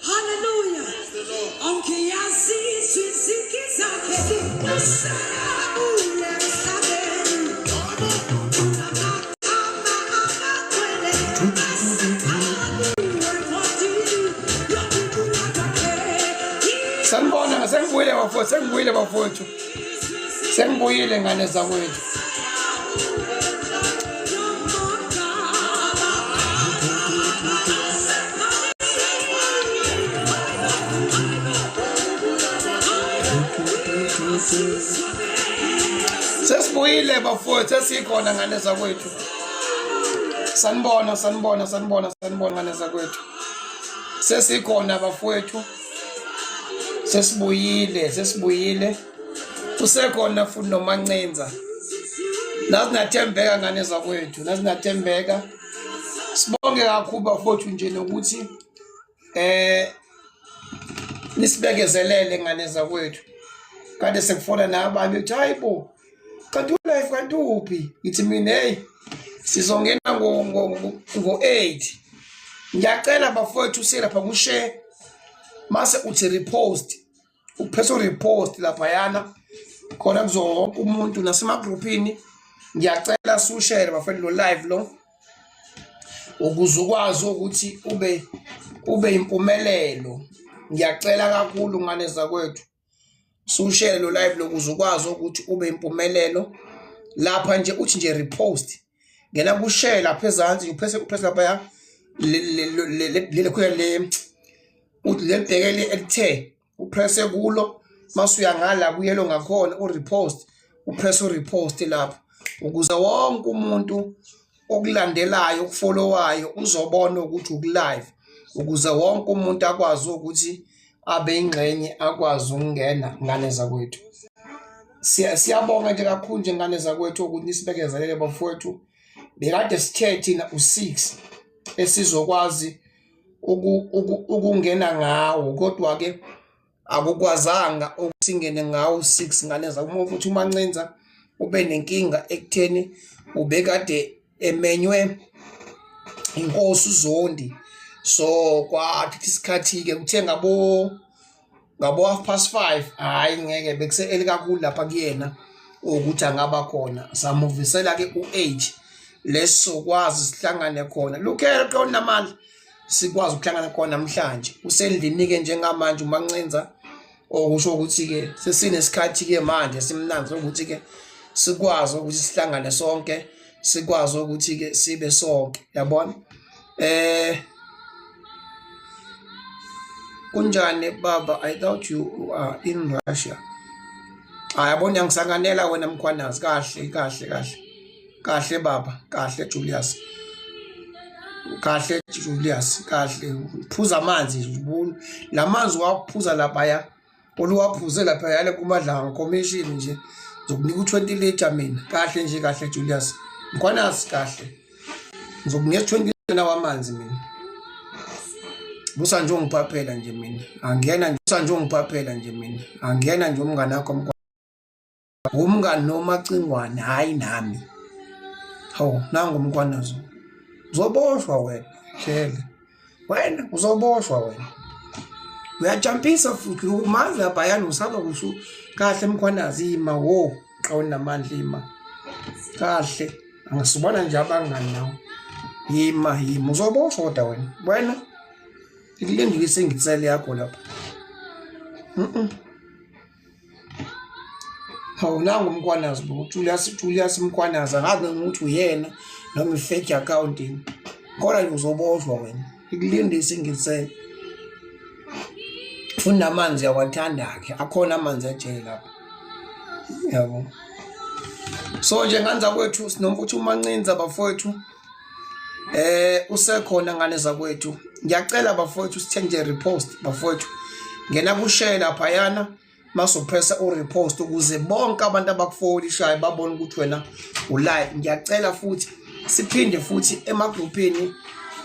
Hallelujah. Onke yazizwe iziki zakhe usabuye emhlabeni. Amagama amagcwele asekhabuwe encwadini yokubuya kwakhe. Sanibona, sengibuyile bafowethu, sengibuyile bafowethu. Sengibuyile ngane zakwethu. Sesibuyile bafowethu, sesikhona ngane zakwethu. Sanibona, sanibona, sanibona, sanibona ngane zakwethu. Sesikhona bafowethu. Sesibuyile, sesibuyile. Usekhona futhi noMancinza. Nazi nathembeka ngane zakwethu, nazi nathembeka. Sibonge kakhulu bafowethu nje nokuthi eh nisibekezelele ngane zakwethu. Kade sekufona nabanye uthi hayibo kanti ulife kanti uphi? Ngithi mina hey sizongena ngo ngo 8. Ngiyacela bafowethu usiye lapha ku share mase uthi repost uphese urepost laphayana khona kuzo wonke umuntu nasemagruphini ngiyacela sushere bafethu lo live lo ukuze ukwazi ukuthi ube ube impumelelo ngiyacela kakhulu ngane zakwethu sushere lo live lo ukuze ukwazi ukuthi ube impumelelo lapha nje uthi nje repost ngena kushare lapha ezansi uphese uphese lapha ya le le le le uthi leli bhekele elithe upresse kulo mase uyangala kuyelo ngakhona urepost upress urepost lapho ukuze wonke umuntu okulandelayo okufollowayo uzobona ukuthi ukulive ukuze wonke umuntu akwazi ukuthi abe ingxenye akwazi ukungena ngane zakwethu. Siyabonga nje kakhulu nje ngane zakwethu ukuthi nisibekezelele bafowethu. Bekade sithe thina u-6 esizokwazi ukungena ngawo kodwa-ke akukwazanga ukuthi ingene ngawo 6 ngane zakumo futhi uMancinza ube nenkinga ekutheni ubekade emenywe inkosi uZondi so kwathatha isikhathi-ke kuthe ngabo ngabo half past 5 hhayi ngeke bekuse eli kakhulu lapha kuyena ukuthi angaba khona samuvisela ke u-8 lesizokwazi sihlangane khona lukhele qonamandla sikwazi ukuhlangana khona namhlanje usendlini-ke njengamanje uMancinza okusho ukuthi-ke sesinesikhathi-ke manje simnandi sokuthi-ke sikwazi ukuthi sihlangane sonke sikwazi ukuthi-ke sibe sonke yabona eh kunjani baba I thought you are in Russia. Hayi yabona uyangisanganela wena Mkhwanazi kahle kahle kahle kahle baba kahle Julius kahle Julius kahle phuza amanzi nje la manzi waphuza laphaya oluwaphuze laphaya kuMadlanga commission nje ngizokunika u-20 litre mina kahle nje kahle Julius Mkhwanazi kahle ngizokunika 20 litre wamanzi mina busa nje ungiphaphela nje mina angiyena nje busa nje ungiphaphela nje mina angiyena nje umngane wakho Umngani nomacingwane hhayi nami. Hawu nangu umkwanazo. Uzoboshwa wena jele. Wena uzoboshwa wena. Uyajampisa futhi umazi laphayana usaba kusho kahle mkhwanazi ima wo xa unamandla ima. Kahle angasubona nje abangani nawe. Yima yima uzoboshwa kodwa wena. Wena ikulindile isengitsele yakho lapha. Mhm. Hawu nangu uMkwanazi lo Julius Julius Mkwanazi angazi noma ukuthi uyena noma i-fake account yini. Kodwa nje uzoboshwa wena. Ikulindise ingitsele. Funda amanzi uyawathanda-ke akhona amanzi ejele lapha. Yabo. So nje ngane zakwethu sinomfuthu uMancinza bafowethu. Eh usekhona ngane zakwethu. Ngiyacela bafowethu sithe nje repost bafowethu. Ngena kushare laphayana masupressa urepost ukuze bonke abantu abakufolishayo babone ukuthi wena ulive. Ngiyacela futhi siphinde futhi emagruphini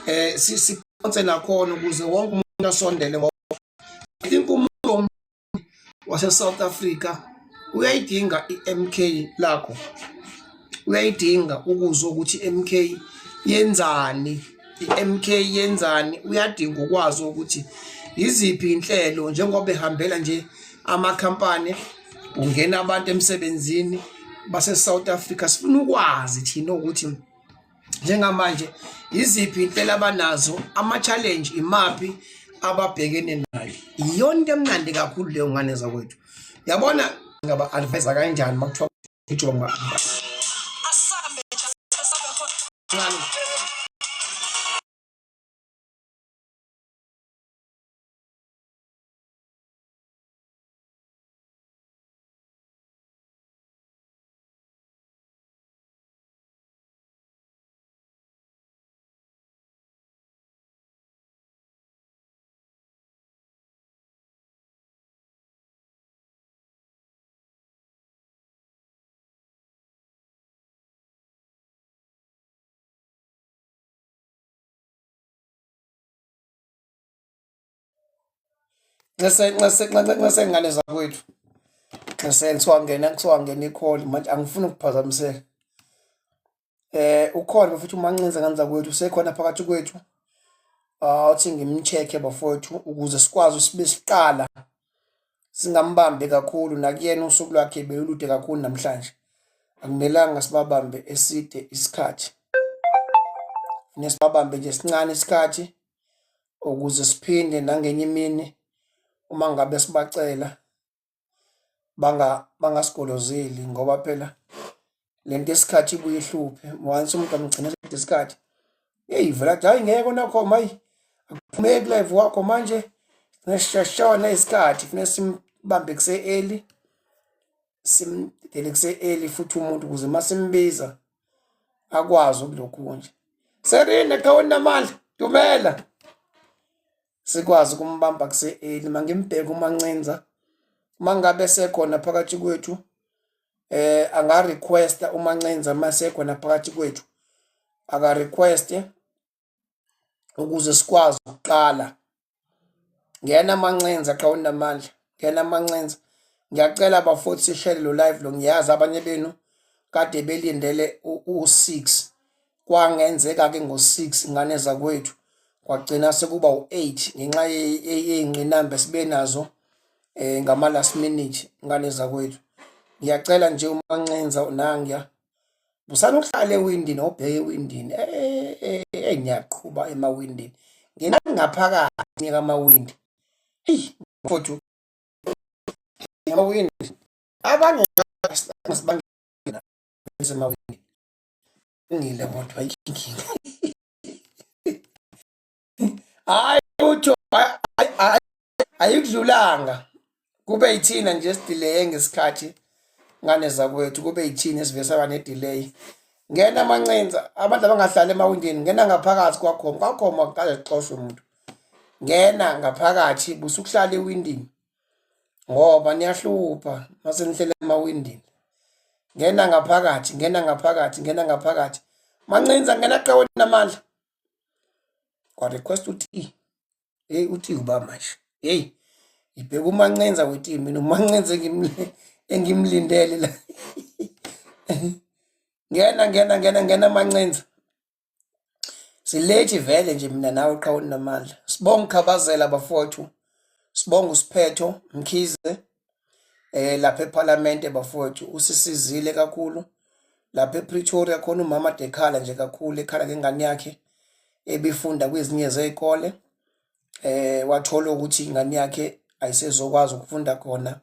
eh siphonse nakhona ukuze wonke umuntu asondele ngoba I think umuntu wase-South Africa Uyayidinga i-MK lakho, uyayidinga ukuzwa ukuthi i-MK yenzani, i-MK yenzani. Uyadinga ukwazi ukuthi yiziphi inhlelo njengoba ehambela nje amakhampani kungena abantu emsebenzini base-South Africa. Sifuna ukwazi thina ukuthi njengamanje yiziphi inhlelo abanazo, ama-challenge imaphi ababhekene nayo. Iyona into emnandi kakhulu leyo ngane zakwethu. Yabona ngaba-advise kanjani uma kuthiwa ijonga Nxese nxese nxese nxese ngane zakwethu. Nxese kuthiwa kuthiwa ngena i-call manje angifuni ukuphazamiseka. Eh ukhona futhi uMancinza ngane zakwethu usekhona phakathi kwethu. Awuthi ngimcheck-e bafowethu ukuze sikwazi sibe siqala singambambi kakhulu nakuyena usuku lwakhe belulude kakhulu namhlanje. Akumelanga sibabambe eside isikhathi. Kufuneka sibabambe nje sincane isikhathi ukuze siphinde nangenye imini uma ngabe sibacela bangasigolozeli ngoba phela le nto yesikhathi ibuye ihluphe. Once umuntu amgcina eside isikhathi, eyi vele athi hhayi ngeke nakho mayi akuphumeki live wakho manje sishona isikhathi kufuneka simbambe kuse-early simdele kuse-early futhi umuntu ukuze uma simbiza akwazi ukulokhu nje. Serine qhawe namandla dumela sikwazi ukumbamba kuse-early mangimbheke uMancinza uma ngabe sekhona phakathi kwethu eh anga requesta uMancinza uma sekhona phakathi kwethu aka request ukuze sikwazi ukuqala. Ngena Mancinza xa unamandla, ngena Mancinza. Ngiyacela bafowethu sishele lo live lo, ngiyazi abanye benu kade belindele u-six kwangenzeka-ke ngo-six ngane zakwethu kwagcina sekuba u-eight ngenxa yey'ngqinamba esibe nazo um ngama-last minute ngane zakwethu. Ngiyacela nje uMancinza nangiya Musani ukuhlala ewindini obheke ewindini eh, eh, eh ngiyaqhuba emawindini ngenani ngaphakathi nika amawindi eyi mfowethu amawindi abanye sibangena emawindini ngile kodwa inkinga hayi utho ayikudlulanga kube yithina nje esidileye ngesikhathi ngane zakwethu kube yithina esivele saba ne-delay ngena amancinza abantu abangahlali emawindini ngena ngaphakathi kwakhoma kwakhoma kuqale kuxoshwe umuntu ngena ngaphakathi busukuhlala ewindini ngoba niyahlupha mase nihlele emawindini ngena ngaphakathi ngena ngaphakathi ngena ngaphakathi mancinza ngena qewe namandla kwa request uthi hey uthi uba manje hey ngibheka umancenza wetimu mina umancenza engimlindele la ngena ngena ngena ngena mancenza silethi vele nje mina nawe qhawe namandla sibonga khabazela bafowethu sibonga usiphetho mkhize eh lapha eParliament bafowethu usisizile kakhulu lapha ePretoria khona umama dekhala nje kakhulu ekhala ngengane yakhe ebifunda kwezinye zezikole eh wathola ukuthi ingane yakhe ayisezokwazi ukufunda khona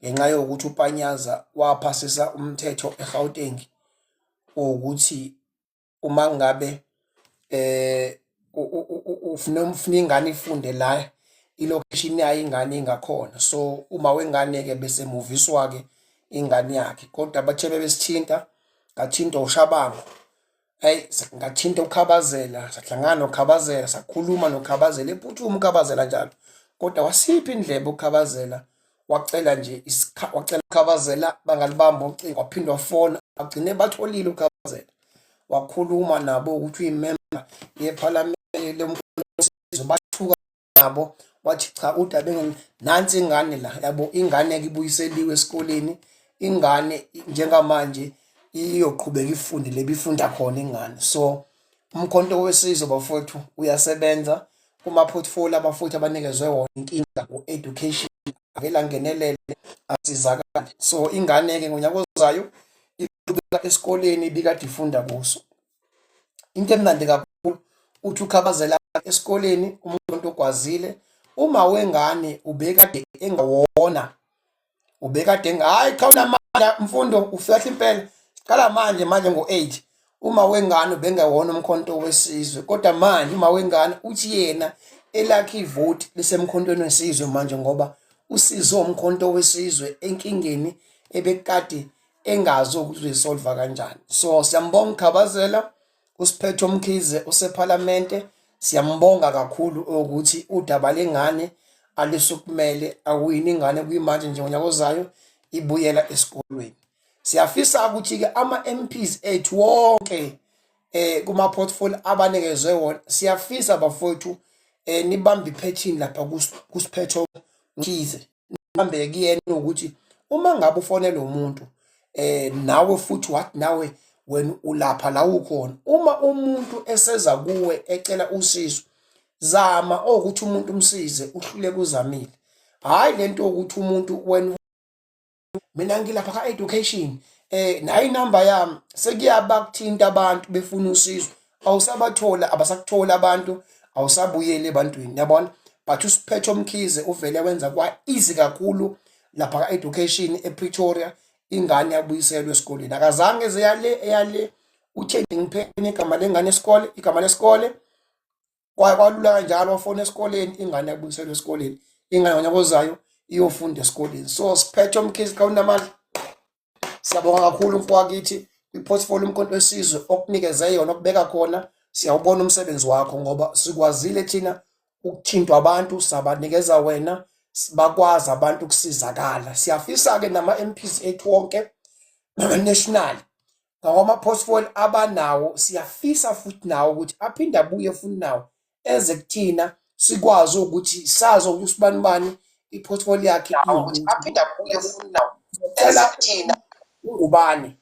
ngenxa yokuthi uPanyaza waphasisa umthetho eGauteng ukuthi uma ngabe eh ufuna ufuna ingane ifunde la ilocation yayo ingane ingakhona so uma wengane ke bese muviswa ke ingane yakhe kodwa bathe bebesithinta ngathintwa ushabangu Eyi ngathinta uKhabazela, sahlangana noKhabazela, sakhuluma noKhabazela, ephuthuma uKhabazela njalo. Kodwa wasipha indlebe uKhabazela, wacela nje wacela uKhabazela bangalibamba ucingo, waphinde wafona, agcine batholile uKhabazela. Wakhuluma nabo ukuthi uyimemba yephalamende lomkhulu, bathuka nabo wathi cha udaba nansi ingane la yabo ingane-ke ibuyiseliwe esikoleni Ingane njengamanje iyoqhubeka ifunde lebifunda khona ingane. So uMkhonto weSizwe bafowethu uyasebenza kuma-portfolio abafowethu abanikezwe wona inkinga ku-education avele angenelele asizakale. So ingane-ke ngonyaka ozayo iqhubeka esikoleni ibikade ifunda kuso. Into emnandi kakhulu uthi ukhabazela esikoleni umuntu ogwazile uma wengane ubekade engawona ubekade hayi cha unamandla mfundo ufihla impela siqala manje manje ngo-8 uma wengane ubengewona umkhonto wesizwe kodwa manje uma wengane uthi yena elakhe ivoti lisemkhontweni wesizwe manje ngoba usizo umkhonto wesizwe enkingeni ebekade engazi ukuthi uzoyisolva kanjani. So siyambonga uKhabazela, uSiphetho Mkhize usephalamente, siyambonga kakhulu ukuthi udaba lengane alisukumele awini ingane kuyimanje nje ngonyaka ozayo ibuyela esikolweni. Siyafisa ukuthi-ke ama-MPs ethu wonke kuma portfolio abanikezwe wona siyafisa bafowethu nibambe iphethini lapha kuSiphetho Mkhize mhlambe kuyena ukuthi uma ngabe ufonela umuntu nawe futhi wathi nawe wena ulapha la ukhona uma umuntu eseza kuwe ecela usizo zama ukuthi umuntu umsize uhluleke uzamile hhayi lento yokuthi umuntu wena mina ngilapha ka-education nayo inamba yami sekuyaba kuthinta abantu befuna usizo awusabathola abasakutholi abantu awusabuyeli ebantwini yabona but uSiphetho Mkhize uvele wenza kwa easy kakhulu lapha ka-education ePretoria ingane yabuyiselwa esikoleni akazange eze yale eyale uthe ngipheni igama lengane esikole igama lesikole kwalula kanjalo wafona esikoleni ingane yabuyiselwa esikoleni ingane ngonyaka ozayo iyofunda esikoleni so Siphetho Mkhize cha unamandla Siyabonga kakhulu mfowakhithi kwi-portfolio uMkhonto weSizwe okunikeze yona okubeka khona siyawubona umsebenzi wakho ngoba sikwazile thina ukuthintwa abantu sabanikeza wena bakwazi abantu ukusizakala. Siyafisa-ke nama-MPs ethu wonke national ngakwama-portfolio abanawo siyafisa futhi nawo ukuthi aphinde abuye futhi nawo eze kuthina sikwazi ukuthi sazi ukuthi usibanibani i-portfolio yakhe iwukuthi aphinde abuye futhi nawo eze kuthina ungubani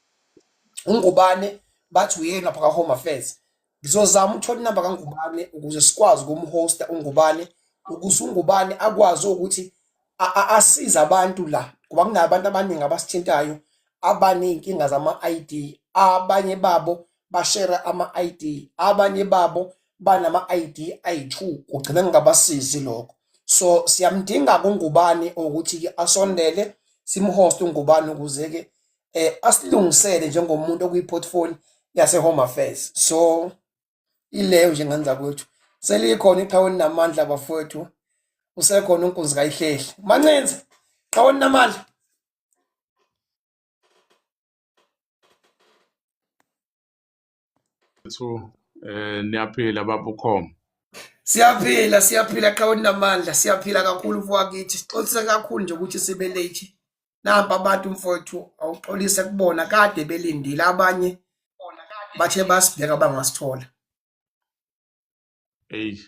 ungubane bathi uyena lapha ka-home affairs ngizozama ukuthola inamba kangubane ukuze sikwazi ukumhosta ungubane ukuze ungubane akwazi ukuthi asize abantu la ngoba kunabantu abaningi abasithintayo abaney'nkinga zama-ID abanye babo bashera ama-ID abanye babo banama-ID ayi-2 kugcina kungabasizi lokho so siyamdinga kungubani ukuthi-ke asondele simhoste ungubani ukuze-ke asilungisele njengomuntu okwi-portfolio yase-home affairs so ileyo nje ngane zakwethu selikhona iqhawe elinamandla bafowethu usekhona unkunzi kayihlehli mancinza qhawe elinamandla Mfethu niyaphila baba uKhomo. Siyaphila siyaphila qhawe elinamandla siyaphila kakhulu mfowethu sixolise kakhulu nje ukuthi sibe late nampa abantu mfowethu awuxolise kubona kade belindile abanye bathe basibheka bangasithola. Eyi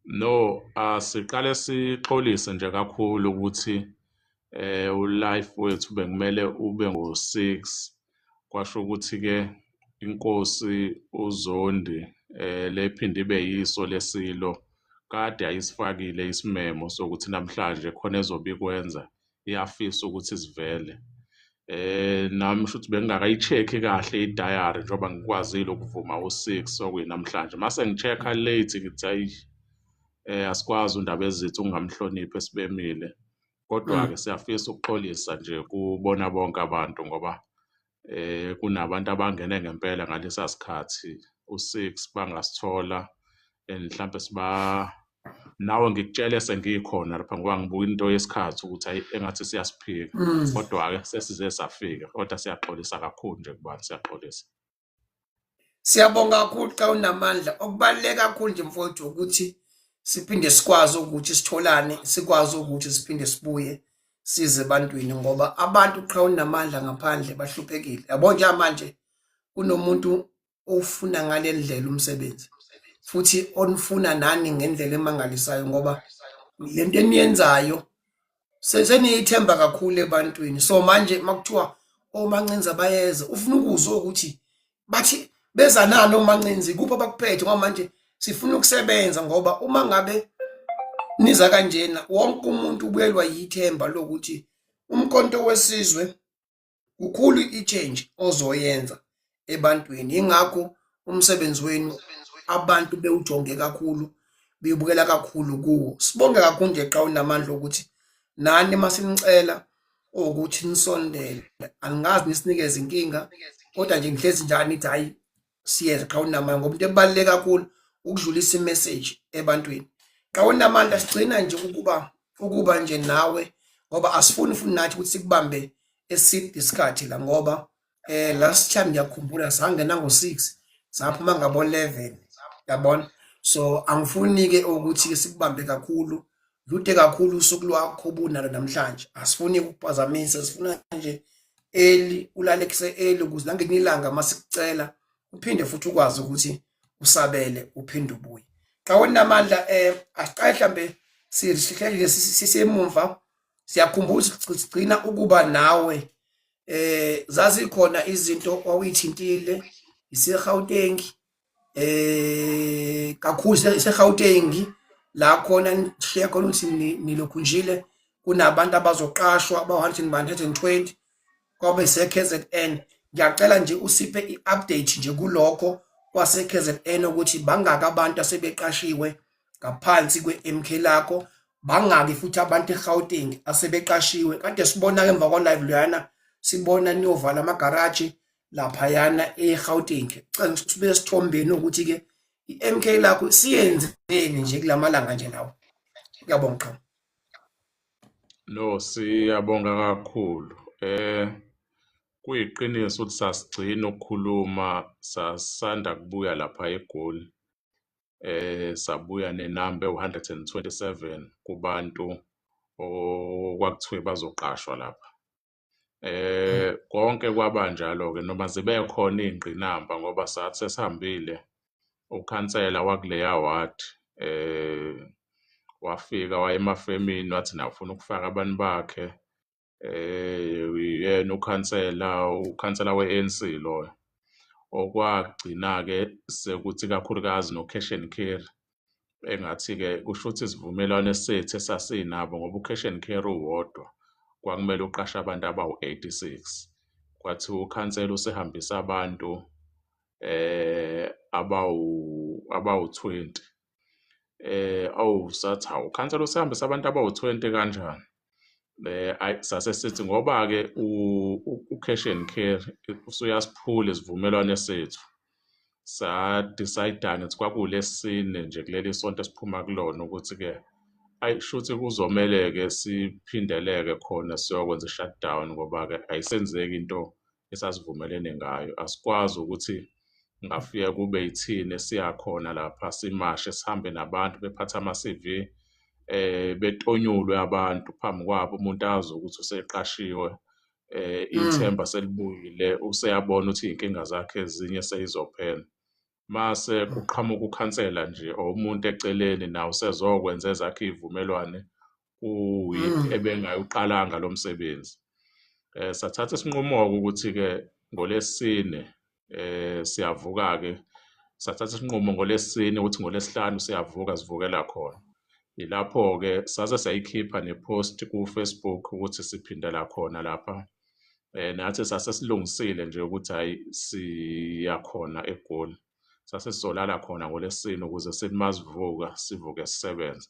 no asiqale sixolise nje kakhulu ukuthi ulife wethu bekumele ube ngo-six kwasho ukuthi-ke inkosi uZondi lephinde ibe yiso lesilo kade ayisifakile isimemo sokuthi namhlanje khona ezobe ikwenza iyafisa ukuthi sivele. Nami shuthi bengingakayi-check-i kahle idayari njengoba ngikwazile ukuvuma u-six okuyinamhlanje. Mase ngi-check-a late ngithi hhayi asikwazi uNdabezitha ukungamhloniphi esibemile. Kodwa-ke siyafisa ukuxolisa nje kubona bonke abantu ngoba kunabantu abangene ngempela ngalesa sikhathi u-six bangasithola and mhlampe siba nawe ngikutshele sengikhona lapha ngoba ngibuka into yesikhathi ukuthi ayi engathi siyasiphika kodwa-ke sesize safika kodwa siyaxolisa kakhulu nje kubantu siyaxolisa. Siyabonga kakhulu xa unamandla. Okubaluleke kakhulu nje mfowethu ukuthi siphinde sikwazi ukuthi sitholane, sikwazi ukuthi siphinde sibuye size ebantwini ngoba abantu qha unamandla ngaphandle bahluphekile. Yabo njengamanje kunomuntu owufuna ngale ndlela umsebenzi futhi onifuna nani ngendlela emangalisayo ngoba lento eniyenzayo Seniyithemba kakhulu ebantwini. So manje makuthiwa oMancinza bayeza, ufuna ukuzwa ukuthi bathi beza nani oMancinzi, kuphi abakuphethe, ngoba manje sifuna ukusebenza. Ngoba uma ngabe niza kanjena, wonke umuntu ubuyelwa yithemba lokuthi uMkhonto weSizwe kukhulu i-change ozoyenza ebantwini. Ingakho umsebenzi wenu abantu bewujonge kakhulu, bebukela kakhulu kuwo. Sibonge kakhulu nje xa unamandla ukuthi nani masinicela ukuthi nisondele, angazi nisinikeze inkinga, kodwa nje ngihlezi njani nithi hayi siyeza xa unamandla, ngoba into ebaluleke kakhulu ukudlulisa imessage ebantwini. Xa unamandla sigcina nje ukuba nje nawe, ngoba asifuni futhi nathi ukuthi sikubambe eside isikhathi la, ngoba last time ngiyakhumbula sangena ngo-6 saphuma ngabo 11, yabona. So angifuni ke ukuthi ke sikubambe kakhulu lude kakhulu usuku lwakho obunalo namhlanje. Asifuni ukuphazamisa, sifuna nje early ulale kuse early, ukuze nangelinye ilanga masikucela uphinde futhi ukwazi ukuthi usabele uphinde ubuye. Xa unamandla, asiqale mhlambe sihlele sisemumva. Siyakhumbula ukuthi sigcina ukuba nawe zazikhona izinto wawuyithintile iseGauteng, kakhulu iseGauteng la khona nishiya khona ukuthi nilokhunjile kunabantu abazoqashwa ba-120 kwabe se-KZN. Ngiyacela nje usiphe i-update nje kulokho kwase-KZN, ukuthi bangaki abantu asebeqashiwe ngaphansi kwe-MK lakho, bangaki futhi abantu eGauteng asebeqashiwe. Kade sibona emva kwa-live loyana, sibona niyovala amagaraji laphayana eGauteng. Cela sibe sithombeni ukuthi-ke i-MK lakho siyenzeni nje kulamalanga nje lawo. Ngiyabonga qhawe. No, siyabonga kakhulu. Kuyiqiniso ukuthi sasigcina ukukhuluma sasanda kubuya lapha eGoli. Sabuya nenamba ewu-127 kubantu okwakuthiwe bazoqashwa lapha. Konke kwabanjalo-ke, noma zibe khona iy'ngqinamba, ngoba sathi sesihambile ukhansela wakuleya ward wafika waya emafemini, wathi naye ufuna ukufaka abantu bakhe. Yena ukhansela we-ANC loyo. Okwagcina-ke sekuthi kakhulukazi no-cash and carry, engathi-ke kusho ukuthi isivumelwano sethu esasinabo, ngoba u-cash and carry uwodwa kwakumele uqashe abantu abawu-86, kwathiwa ukhansela usehambisa abantu abawu-20. Awu sathi hawu, ukhansela usehambisa abantu abawu-20 kanjani? Ayi sase sithi ngoba-ke u-cash and carry usuyasiphula isivumelwano sethu, sa-decide-a ngithi kwakulesine nje kuleli sonto esiphuma kulona ukuthi-ke ayi shuthi kuzomele-ke siphindeleke khona siyokwenza i-shutdown, ngoba-ke ayisenzeki into esasivumelene ngayo. Asikwazi ukuthi ngafika kube yithina esiyakhona lapha simashe sihambe nabantu bephathe ama-CV, betonyulwe abantu phambi kwabo, umuntu azi ukuthi useqashiwe, ithemba selibuyile, useyabona ukuthi iy'nkinga zakhe ezinye seyizophela. Mase kuqhamuka ukhansela nje or umuntu eceleni nawe usezokwenza ezakhe iy'vumelwane ebengayiqalanga lo msebenzi. Sathatha isinqumo-ke ukuthi-ke ngoLwesine siyavuka-ke, sathatha isinqumo ngoLwesine ukuthi ngoLwesihlanu siyavuka sivukela khona. Yilapho-ke saze sayikhipha ne-post ku-Facebook ukuthi siphindela khona lapha. Nathi sase silungisile nje ukuthi hhayi siyakhona eGoli. Sase sizolala khona ngoLwesine ukuze sithi masivuka sivuke sisebenze.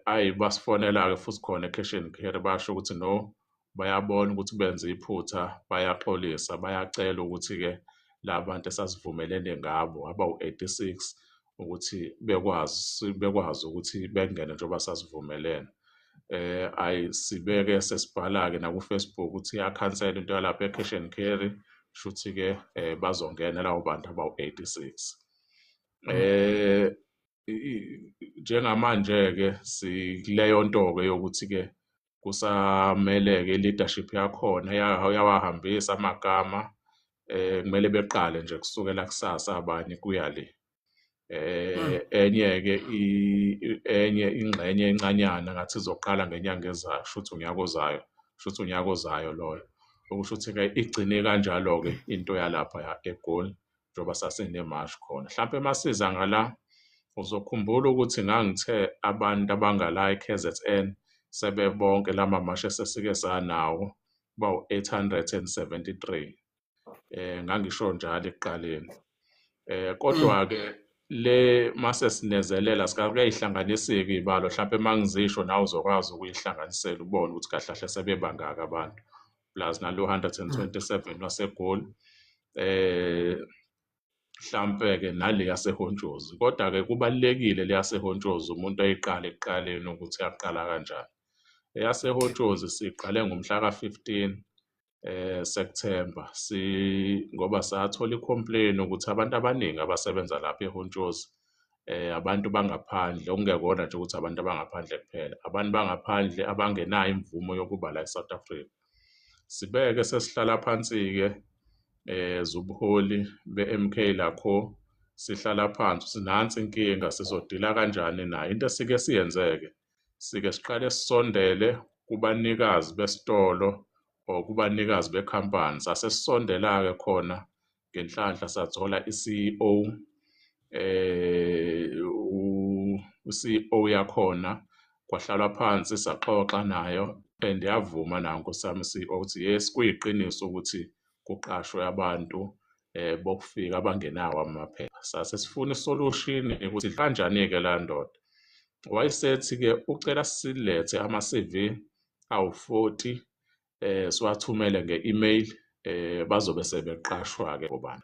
Ayi basifonela-ke futhi khona e-cash and carry, basho ukuthi no, bayabona ukuthi benze iphutha, bayaxolisa, bayacela ukuthi-ke la bantu esasivumelene ngabo abawu-86 ukuthi bekwazi ukuthi bengene njengoba sasivumelene. Ayi sibeke sesibhala-ke naku-Facebook ukuthi iyakhansela into yalapha e-cash and carry, shuthi-ke bazongena labo bantu abawu-86. Njengamanje-ke sikuleyo nto-ke yokuthi-ke kusamele-ke i-leadership yakhona yawahambisa amagama, kumele beqale nje kusukela kusasa abanye kuya le. Enye ke enye ingxenye encanyana ngathi izoqala ngenyanga ezayo, shuthi unyaka ozayo, shuthi unyaka ozayo loyo. Okusho ukuthi-ke igcine kanjalo-ke into yalapha eGoli njengoba sasinemashi khona. Hlampe masiza ngala uzokhumbula ukuthi ngangithe abantu abangala e-KZN sebebonke lama mashi esesike sanawo bawu-873. Ngangisho njalo ekuqaleni. Kodwa-ke le mase sinezelela sikakuyayihlanganisa-ke iy'balo hlampe uma ngizisho nawe uzokwazi ukuyihlanganisela ubone ukuthi kahle kahle sebebangaka abantu plus nalo 127 waseGoli hlampe-ke nale yaseHontshozi. Kodwa-ke kubalulekile le yaseHontshozi umuntu ayiqale ekuqaleni ukuthi yaqala kanjani. EyaseHontshozi siqale ngomhla ka-15 September si ngoba sathola i-complain ukuthi abantu abaningi abasebenza lapha eHontshozi abantu bangaphandle okungekona nje ukuthi abantu abangaphandle kuphela, abantu bangaphandle abangenayo imvumo yokuba la e-South Africa. Sibeke sesihlala phansi-ke zubuholi be-MK lakho sihlala phansi nansi inkinga sizodila kanjani nayo. Into esike siyenzeke sike siqale sisondele kubanikazi besitolo or kubanikazi bekhampani. Sase sisondela-ke khona ngenhlanhla sathola i-CEO u-CEO yakhona kwahlalwa phansi saxoxa nayo and yavuma nayo nkosi yami i-CEO ukuthi yes kuyiqiniso ukuthi kuqashwe abantu bokufika abangenawo amaphepha. Sase sifuna isolution ukuthi kanjani-ke la ndoda. Wayesethi-ke ucela silethe ama-CV awu-40 siwathumele nge-email bazobe sebeqashwa-ke ngobani.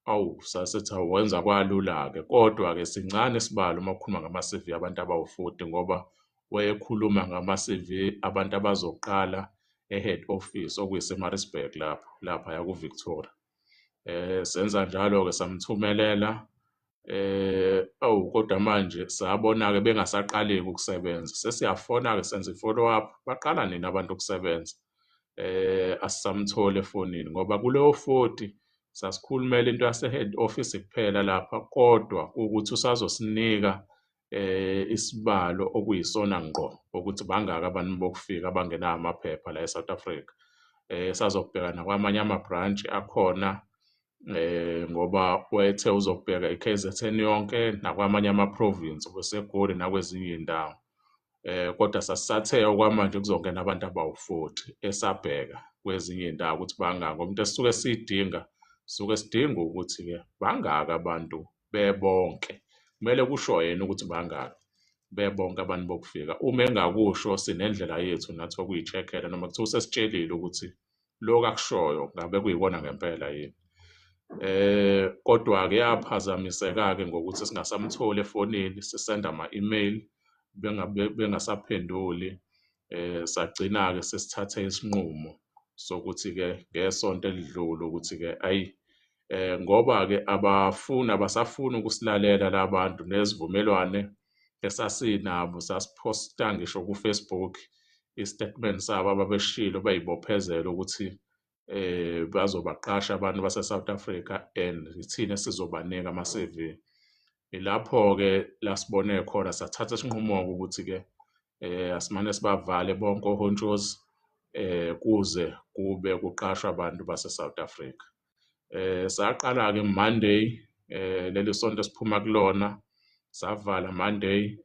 Awu sasethi awenza kwalula-ke kodwa-ke sincane isibalo uma ukhuluma ngama-CV abantu abawu-40 ngoba wayekhuluma ngama-CV abantu abazoqala e-head office okuyise-Maritzburg lapho laphaya ku-Victoria. Senza njalo-ke samthumelela awu kodwa manje sabona-ke bengasaqali-ke ukusebenza. Sesiyafona-ke senza i-follow up, baqala nini abantu ukusebenza? Asisamtholi efonini ngoba kuleyo 40 sasikhulumela into yase-head office kuphela lapha kodwa ukuthi usazosinika isibalo okuyisona ngqo ukuthi bangaki abantu bokufika abangenawo amaphepha la e-South Africa. Sazobheka nakwamanye ama-branch akhona ngoba wayethe uzobheka i-KZN yonke nakwamanye ama-province kweseGoli nakwezinye iy'ndawo. Kodwa sasisathe okwamanje kuzongena abantu abawu-40 esabheka kwezinye iy'ndawo ukuthi bangaki ngoba into esisuke siyidinga suke sidinga ukuthi-ke bangaki abantu bebonke. Kumele kusho yena ukuthi bangaki bebonke abantu bokufika. Uma engakusho sinendlela yethu nathi okuyi-check-ela noma kuthiwa usesitshelile ukuthi lokhu akushoyo ngabe kuyikona ngempela yini. Kodwa-ke yaphazamiseka-ke ngokuthi singasamtholi efonini sisenda ama-email bengasaphenduli. Sagcina-ke sesithathe isinqumo sokuthi-ke ngesonto elidlule ukuthi-ke ayi ngoba-ke abafuni abasafuni ukusilalela la bantu nezivumelwane esasinabo sasiphosta ngisho ku-Facebook i-statement sabo ababeshilo beyibophezela ukuthi bazobaqasha abantu base-South Africa and ithina esizobanika ama-CV. Ilapho-ke la sibone khona sathatha isinqumo-ke ukuthi-ke asimane sibavale bonke ohontshozi kuze kube kuqashwa abantu base-South Africa. Saqala-ke Monday leli sonto esiphuma kulona savala Monday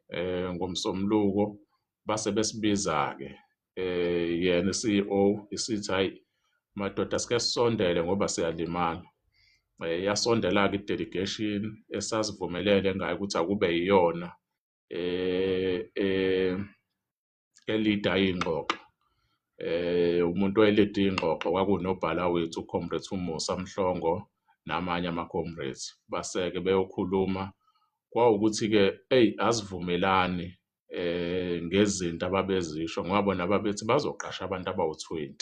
ngomsombuluko base besibiza-ke yena i-CEO isithi hayi madoda sike sisondele ngoba siyalimala. Yasondela-ke i-delegation esasivumelene ngayo ukuthi akube yiyona elida iy'ngxoxo. Umuntu owayelida iy'ngxoxo kwakunobhala wethu u-Comrade uMusa Mhlongo namanye ama-comrades. Base-ke beyokhuluma kwawukuthi-ke eyi asivumelani ngezinto ababezisho ngoba bona babethi bazoqasha abantu abawu-20.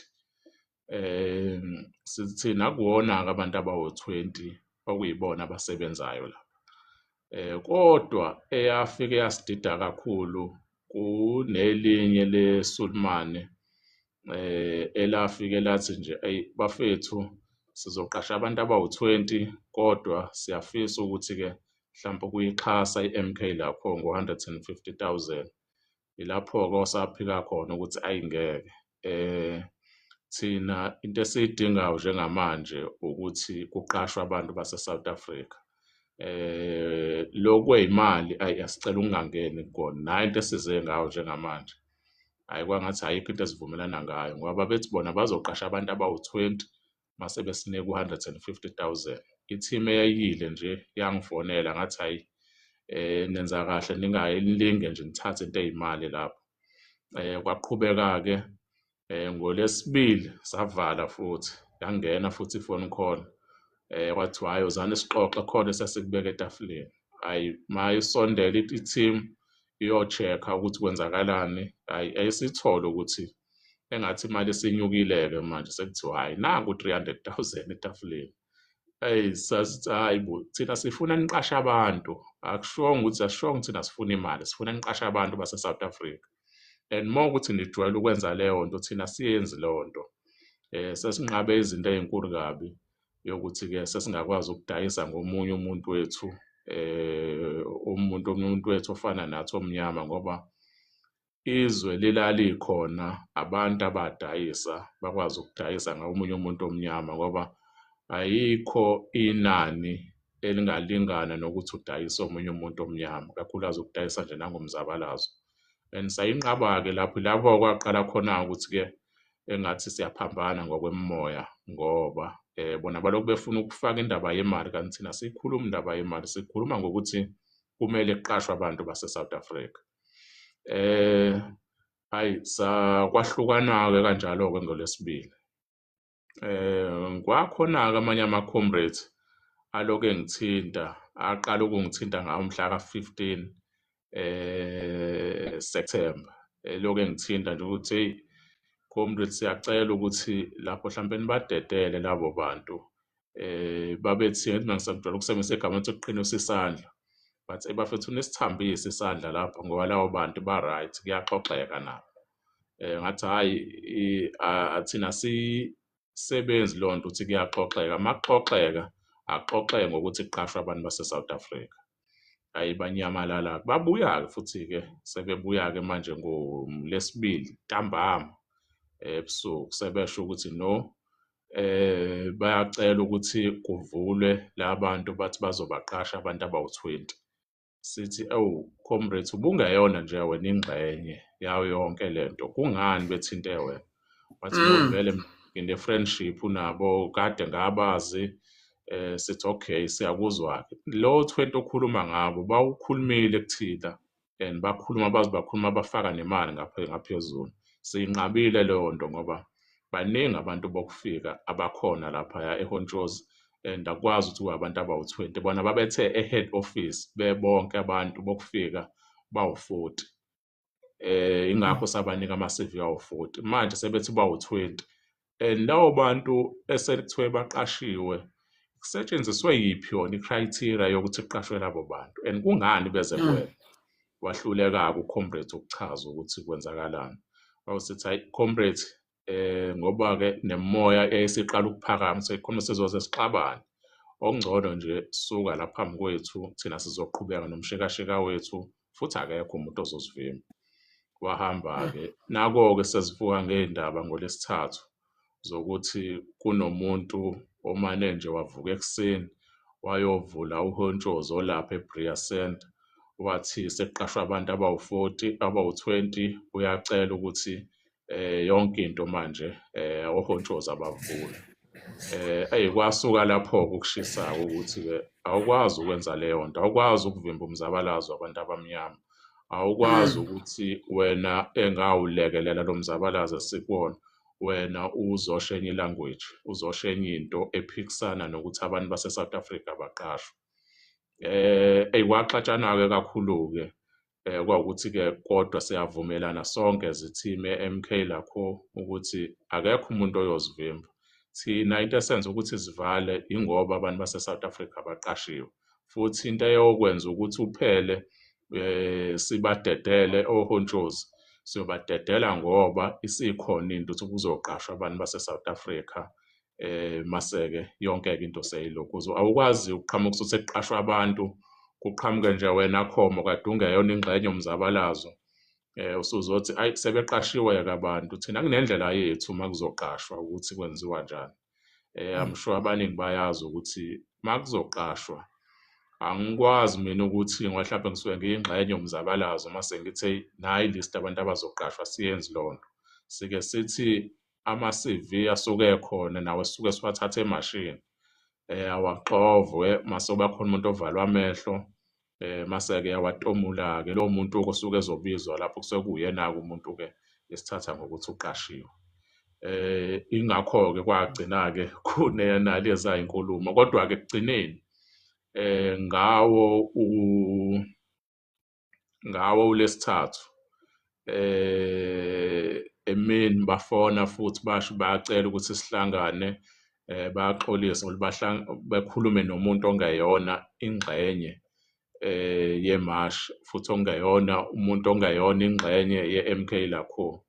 Sithina akuwona-ke abantu abawu-20 okuyibona abasebenzayo lapha. Kodwa eyafike yasidida kakhulu kunelinye leSulumane elafike lathi nje eyi bafethu sizoqasha abantu abawu-20 kodwa siyafisa ukuthi-ke mhlawumbe ukuyixhasa i-MK lapho ngo-150,000. Ilapho-ke osaphika khona ukuthi ayingeke, thina into esiyidingayo njengamanje ukuthi kuqashwe abantu base-South Africa. Lokhu kwey'mali ayi asicela ukungangeni kukona, nayo into esize ngayo njengamanje. Hhayi kwangathi ayikho into esivumelana ngayo ngoba bethi bona bazoqasha abantu abawu-20 mase besinika u-150,000. I-team eyayiyile nje yangifonela ngathi hhayi nenza kahle ningayilinge nje nithathe into eyimali lapho. Kwaqhubeka-ke ngoLwesibili savala futhi yangena futhi i-phone call, kwathiwa hhayi wozani sixoxe khona esesikubeka etafuleni. Hhayi mayisondela i-team iyo-check-a ukuthi kwenzakalani, hhayi ayisithole ukuthi engathi imali isinyukile-ke manje sekuthiwa hhayi nanku u-300,000 etafuleni. Eyi sasithi hhayi bo thina sifuna niqashe abantu, akushongo ukuthi asishongo thina sifuna imali, sifuna niqashe abantu base-South Africa. And more ukuthi nijwayele ukwenza leyo nto, thina asiyenzi leyo nto. Sesinqabe izinto ey'nkulu kabi yokuthi-ke sesingakwazi ukudayisa ngomunye umuntu wethu, umuntu umuntu wethu ofana nathi omnyama ngoba izwe lilalikhona abantu abadayisa bakwazi ukudayisa ngomunye umuntu omnyama ngoba ayikho inani elingalingana nokuthi udayise omunye umuntu omnyama, kakhulukazi ukudayisa nje nangomzabalazo. And sayinqaba-ke lapho, lapho kwaqala khona-ke ukuthi-ke engathi siyaphambana ngokwemimoya ngoba bona balokhu befuna ukufaka indaba yemali kanti thina siyikhuluma indaba yemali, sikhuluma ngokuthi kumele kuqashwe abantu base-South Africa. Hhayi sakwahlukana-ke kanjalo-ke ngoLwesibili. Kwakhona-ke amanye ama-comrades alokhu engithinta, aqala ukungithinta ngawo mhla ka-15 September. Elokhu engithinta nje ukuthi eyi comrades siyacela ukuthi lapho hlampe nibadedele labo bantu, babethi ngithi mina ngisajwayele ukusebenzisa igama elithi ukuqinisa isandla, but bafethu nisithambise isandla lapho ngoba labo bantu ba-right kuyaxoxeka nabo. Ngathi hhayi thina asisebenzi leyo nto ukuthi kuyaxoxeka, uma kuxoxeka akuxoxeke ngokuthi kuqashwe abantu base-South Africa. Hhayi banyamalala-ke, babuya-ke futhi-ke sebebuya-ke manje ngoLwesibili ntambama ebusuku sebesho ukuthi no, bayacela ukuthi kuvulwe la bantu bathi bazobaqasha abantu abawu-20. Sithi ewu comrades ubungeyona nje wena ingxenye yayo yonke lento, kungani bethinte wena? Bathi no vele ngine-friendship nabo kade ngabazi, sithi okay siyakuzwa-ke. Lo 20 okhuluma ngabo bawukhulumile kuthina and bakhuluma baze bakhuluma bafaka nemali ngaphezulu. Siyinqabile leyo nto ngoba baningi abantu bokufika abakhona laphaya eHontshozi and akwazi ukuthi kube abantu abawu-20. Bona babethe e-head office bebonke abantu bokufika bawu-40. Ingakho sabanika ama-CV awu-40. Manje sebethi bawu-20 and labo bantu esekuthiwe baqashiwe kusetshenziswe yiphi yona i-criteria yokuthi kuqashwe labo bantu and kungani beze kuwena? Wahluleka-ke u-comrade ukuchaza ukuthi kwenzakalani. Wawusithi hhayi comrade, ngoba-ke nemimoya eyayisiqala ukuphakama seyikhona sizoze sixabane. Okungcono nje suka la phambi kwethu thina sizoqhubeka nomshikashika wethu futhi akekho umuntu ozosivimba. Wahamba-ke, nako-ke sesivuka ngey'ndaba ngoLwesithathu zokuthi kunomuntu omane nje wavuka ekuseni wayovula uhontshozi olapha eBria Center, wathi sekuqashwe abantu abawu-40, abawu-20, uyacela ukuthi yonke into manje ohontshozi abavule. Eyi kwasuka lapho-ke ukushisa-ke ukuthi-ke awukwazi ukwenza leyo nto, awukwazi ukuvimba umzabalazo wabantu abamnyama, awukwazi ukuthi wena engawulekelela lo mzabalazo esikuwona, wena uzosho enye i-language, uzosho enye into ephikisana nokuthi abantu base-South Africa baqashwe. Eyi kwaxatshana-ke kakhulu-ke, kwawukuthi-ke kodwa siyavumelana sonke as i-team e-MK lakho ukuthi akekho umuntu oyozivimba. Thina into esenza ukuthi sivale ingoba abantu base-South Africa baqashiwe futhi into eyokwenza ukuthi uphele sibadedele ohontshozi, siyobadedela ngoba isikhona into ukuthi kuzoqashwa abantu base-South Africa, mase-ke yonke-ke into seyilokhu. Awukwazi ukuqhamuka usuthi sekuqashwa abantu Kuqhamuke nje wena Khomo kade ungeyona ingxenye yomzabalazo, usuzothi ayi sebeqashiwe-ke abantu. Thina kunendlela yethu uma kuzoqashwa ukuthi kwenziwa njani. I'm sure abaningi bayazi ukuthi uma kuzoqashwa angikwazi mina ukuthi ngoba mhlawumbe ngisuke ngiyingxenye yomzabalazo mase ngithi nayi list abantu abazoqashwa, siyenzi leyo nto. Sike sithi ama-CV asuke ekhona nawo sisuke siwathatha emashini, awaxovwe mase kuba khona umuntu ovalwa amehlo, mase-ke yawatomula-ke lowo muntu osuke ezobizwa lapho kusuke kuwuyena-ke umuntu-ke esithatha ngokuthi uqashiwe. Ingakho-ke kwagcina-ke kunenaleza inkulumo, kodwa-ke ekugcineni ngawo uLwesithathu emini bafona futhi basho bayacela ukuthi sihlangane, bayaxolisa ukuthi bekhulume nomuntu ongeyona ingxenye yemashi futhi ongeyona umuntu ongeyona ingxenye ye-MK Lakho.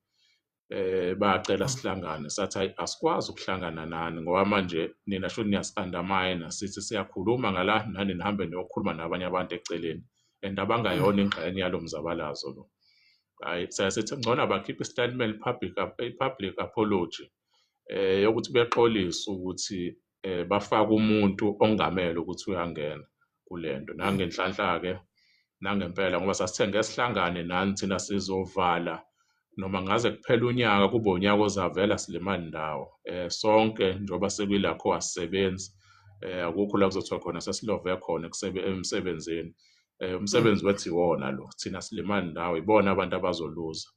Bayacela sihlangane, sathi hayi asikwazi ukuhlangana nani ngoba manje nina shuthi niyasi-undermine, sithi siyakhuluma ngala nani nihambe niyokhuluma nabanye abantu eceleni and abangayona ingxenye yalo mzabalazo lo. Hhayi sithi ngcono abakhiphe i-statement public apology yokuthi bexolise ukuthi bafake umuntu ongamele ukuthi uyangena kule nto. Nangenhlanhla-ke nangempela ngoba sasithe ngeke sihlangane nani thina sizovala noma ngaze kuphele unyaka kube unyaka ozavela silimali ndawo. Sonke njengoba sekwilakho asisebenzi, akukho la kuzothiwa khona sesilove khona emsebenzini. Umsebenzi wethu iwona lo, thina silimali ndawo, ibona abantu abazoluza.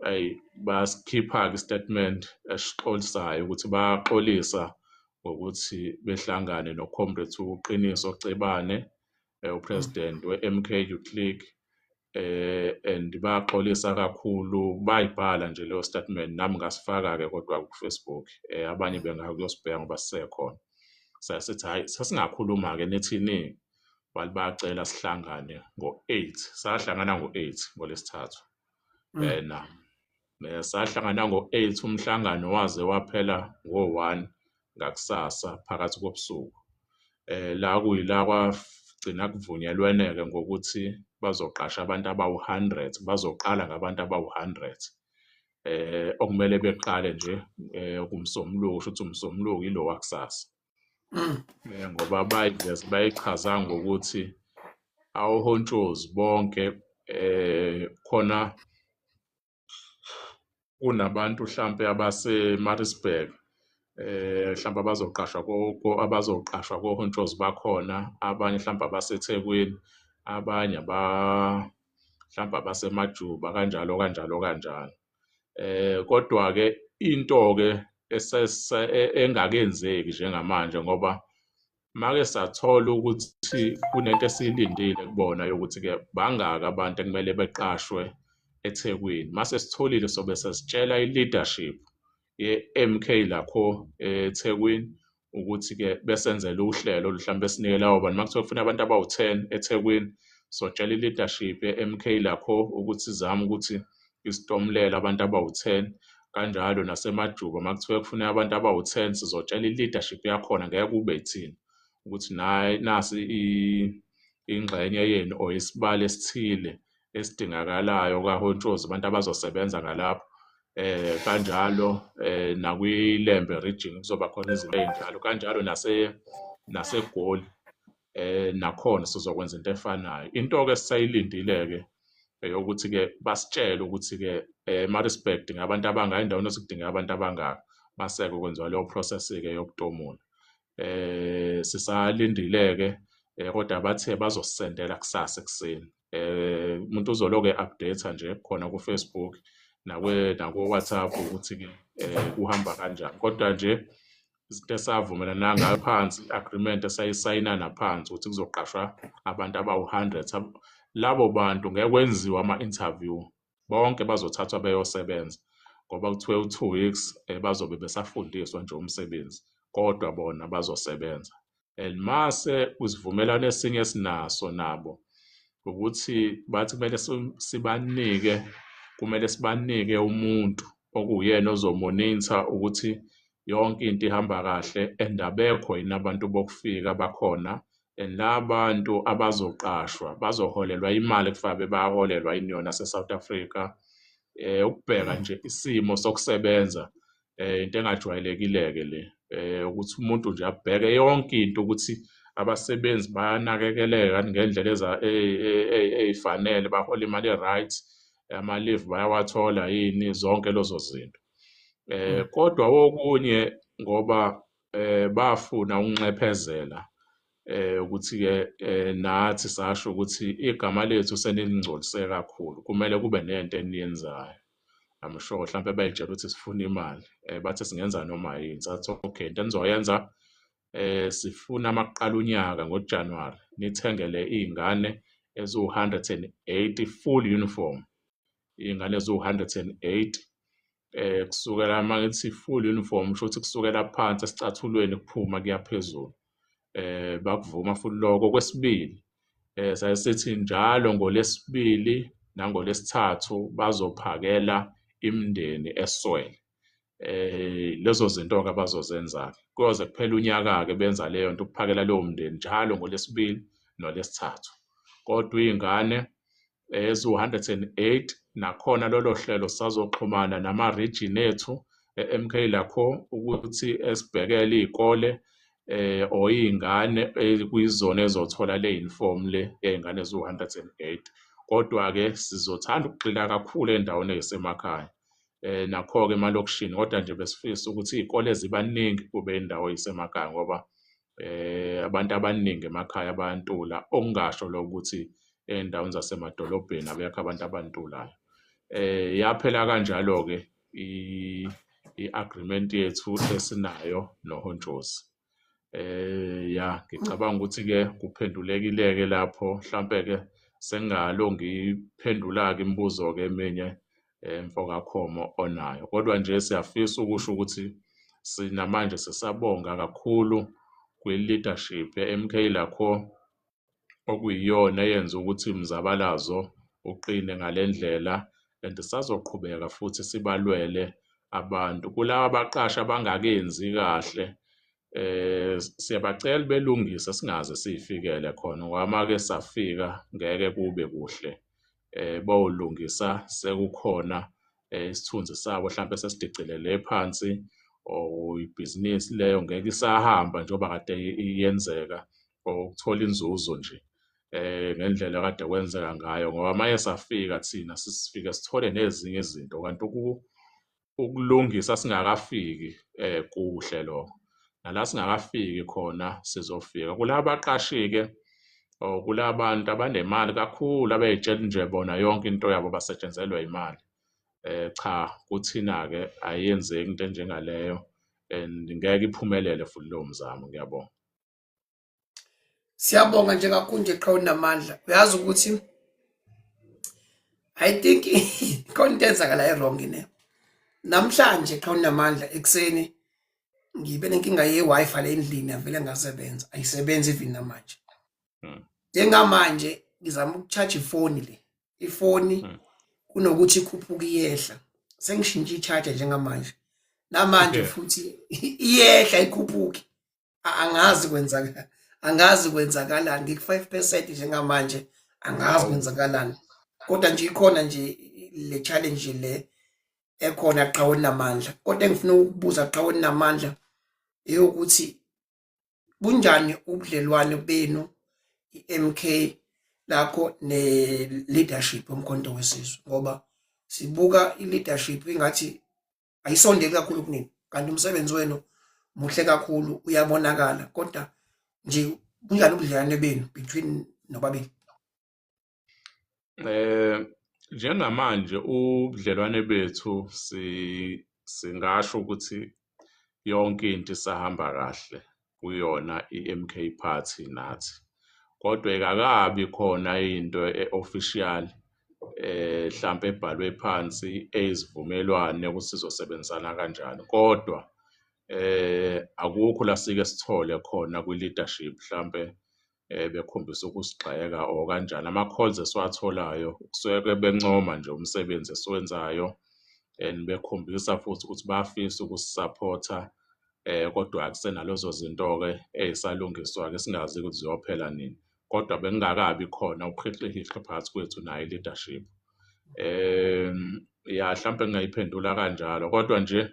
Eyi basikhipha-ke i-statement esixolisayo ukuthi bayaxolisa ngokuthi behlangane no-Comrade uQiniso Cebane, u-president we-MK Youth League, and baxolisa kakhulu, bayibhala nje leyo statement, nami ngasifaka-ke kodwa ku-Facebook, abanye bengakuyosibheka ngoba sisekhona. Sasithi hhayi sesingakhuluma-ke nithini? Bathi bayacela sihlangane ngo-8, sahlangana ngo-8 ngoLwesithathu. Na sahlangana ngo-8, umhlangano waze waphela ngo-1 ngakusasa phakathi kobusuku. La kuyila kwagcina kuvunyelwene-ke ngokuthi bazoqasha abantu abawu-100, bazoqala ngabantu abawu-100 okumele beqale nje kumsombuluko, kusho ukuthi umsombuluko ilo wakusasa. Ngoba bayiveze bayichaza ngokuthi awuhontshozi bonke, khona kunabantu hlampe abase Maritzburg, mhlawumbe abazoqashwa abazoqashwa kohontshozi bakhona, abanye mhlawumbe abaseThekwini, abanye mhlawumbe abasemajuba, kanjalo kanjalo kanjalo. Kodwa-ke into-ke engakenzeki njengamanje ngoba make sathola ukuthi kunento esiyilindile kubona yokuthi-ke bangaki abantu ekumele beqashwe eThekwini. Mase sitholile sobe sesitshela i-leadership ye-MK lakho eThekwini ukuthi-ke besenzele uhlelo mhlawumbe sinike labo bantu. Uma kuthiwa kufuna abantu abawu-10 eThekwini, sotshela i-leadership ye-MK lakho ukuthi izame ukuthi isitomulele abantu abawu-10, kanjalo nasemajuba uma kuthiwa kufuneka abantu abawu-10 sizotshela i-leadership yakhona, ngeke kube yithina ukuthi nasi ingxenye yenu or isibalo esithile esidingakalayo kahontshozi abantu abazosebenza ngalapho. Kanjalo nakwiLembe region kuzoba khona izinto ey'njalo, kanjalo naseGoli nakhona sizokwenza into efanayo. Into-ke esisayilindile-ke eyokuthi-ke basitshele ukuthi-ke eMaritzburg kudingeka abantu abangaka, endaweni yokuthi kudingeka abantu abangaka, mase-ke kwenziwa leyo process-ke yokutomula. Sisalindile-ke kodwa bathe bazosisendela kusasa ekuseni. Umuntu uzoloku e-update nje khona ku-Facebook nako-WhatsApp ukuthi-ke kuhamba kanjani. Kodwa nje izinto esavumelana ngayo phansi, i-agreement esayisayinana phansi ukuthi kuzoqashwa abantu abawu-100. Labo bantu ngeke kwenziwe ama-interview, bonke bazothathwa beyosebenza ngoba kuthiwe u-2 weeks bazobe besafundiswa nje umsebenzi, kodwa bona bazosebenza. And mase kusivumelwano esinye esinaso nabo ukuthi bathi kumele sibanike, kumele sibanike umuntu okuwuyena ozomonitha ukuthi yonke into ihamba kahle and abekho yini abantu bokufika bakhona And labantu abazoqashwa bazoholelwa imali kufanele bayaholelwa yini yona yase-South Africa. Ukubheka nje isimo sokusebenza, into engajwayelekile-ke le, ukuthi umuntu nje abheke yonke into ukuthi abasebenzi bayanakekeleka ngendlela ey'fanele, bahola imali e-right, ama-leave bayawathola yini, zonke lezo zinto. Kodwa okunye ngoba bafuna ukunxephezela ukuthi-ke nathi sasho ukuthi igama lethu senilingcolise kakhulu, kumele kube nento eniyenzayo. I'm sure mhlampe bay'tshela ukuthi sifuna imali, bathi singenza noma yini. Sathi okay, into enizoyenza, sifuna makuqala unyaka ngoJanuwari nithengele iy'ngane eziwu-180 full uniform, iy'ngane eziwu-180, kusukela, uma ngithi full uniform kusho ukuthi kusukela phansi esicathulweni kuphuma kuya phezulu. Bakuvuma futhi lokho. Kwesibili, saye sithi njalo ngoLwesibili nangoLwesithathu bazophakela imindeni eswele. Lezo zinto-ke abazozenza-ke kuyoze kuphele unyaka-ke benza leyo nto, ukuphakela leyo mndeni njalo ngoLwesibili noLwesithathu. Kodwa iy'ngane eziwu-108 nakhona lolo hlelo sisazoxhumana nama-region ethu e-MK lakho ukuthi esibhekele iy'kole or iy'ngane kuyizona ezothola le uniform le yey'ngane eziwu-108. Kodwa-ke sizothanda ukugxila kakhulu ey'ndaweni ey'semakhaya, nakho-ke emalokishini, kodwa nje besifisa ukuthi iy'kole zibaningi kube indawo ey'semakhaya, ngoba abantu abaningi emakhaya bayantula, okungasho lokho ukuthi ey'ndaweni zasemadolobheni abekho abantu abantulayo. Yaphela kanjalo-ke i-agreement yethu esinayo noHontshozi. Ya, ngicabanga ukuthi-ke kuphendulekile-ke lapho, mhlampe-ke sengingalo ngiphendula-ke imibuzo-ke eminye mfokaKhomo onayo. Kodwa nje siyafisa ukusho ukuthi sinamanje sisabonga kakhulu kwi-leadership ye-MK lakho, okuyiyona eyenza ukuthi umzabalazo uqine ngale ndlela, and sisazoqhubeka futhi sibalwele abantu. Kulaba abaqashi abangakenzi kahle, siyabacela belungise singaze siyifikele khona, ngoba make safika ngeke kube kuhle. Bawulungisa sekukhona isithunzi sabo hlampe sesidicilele phansi, or ibhizinisi leyo ngeke isahamba njengoba kade iyenzeka, or ukuthola inzuzo nje ngendlela kade kwenzeka ngayo, ngoba maye safika thina sisifike sithole nezinye izinto, kanti ukulungisa singakafiki kuhle lokho. Nala singakafiki khona sizofika. Kulabaqashi-ke or kulabantu abanemali kakhulu abay'tshela nje bona yonke into yabo basetshenzelwa imali. Cha, kuthina-ke ayenzeki into enjengaleyo and ngeke iphumelele futhi leyo mzamo. Ngiyabonga. Siyabonga nje kakhulu nje qha unamandla. Uyazi ukuthi I think khona into eyenzakala e-wrong ne. Namhlanje qha unamandla ekuseni ngibe nenkinga ye-Wi-Fi le endlini, yavele ngasebenza, ayisebenzi even namanje. Njengamanje ngizama uku-charge ifoni le. Ifoni kunokuthi ikhuphuke iyehla. Sengishintshe i-charger njengamanje. Namanje futhi iyehla, ikhuphuke. Angazi kwenzakala, angazi kwenzakalani, ngiku-5% njengamanje, angazi kwenzakalani, kodwa nje ikhona nje le challenge le ekhona qhawe namandla. Kodwa engifuna ukubuza qhawe namandla eyokuthi bunjani ubudlelwane benu i-MK lakho ne-leadership yoMkhonto weSizwe, ngoba sibuka i-leadership ingathi ayisondeli kakhulu kunini, kanti umsebenzi wenu muhle kakhulu, uyabonakala, kodwa nje bunjani ubudlelwane benu between nobabili? Njengamanje ubudlelwane bethu singasho ukuthi yonke into isahamba kahle kuyona i-MK Party nathi. Kodwa ikakabi khona into e-official mhlambe ebhalwe phansi eyizivumelwane ukuthi sizosebenzisana kanjani. Kodwa akukho la sike sithole khona kwi-leadership mhlambe bekhombisa ukusigxeka or kanjani. Ama-calls esiwatholayo kusuke bencoma nje umsebenzi esiwenzayo and bekhombisa futhi ukuthi bayafisa ukusisapotha. Kodwa kusenalezo zinto-ke ey'salungiswa-ke singazi ukuthi ziyophela nini. Kodwa bekungakabi khona ubuhixihixi phakathi kwethu nayo i-leadership. Ya, hlampe ngingayiphendula kanjalo, kodwa nje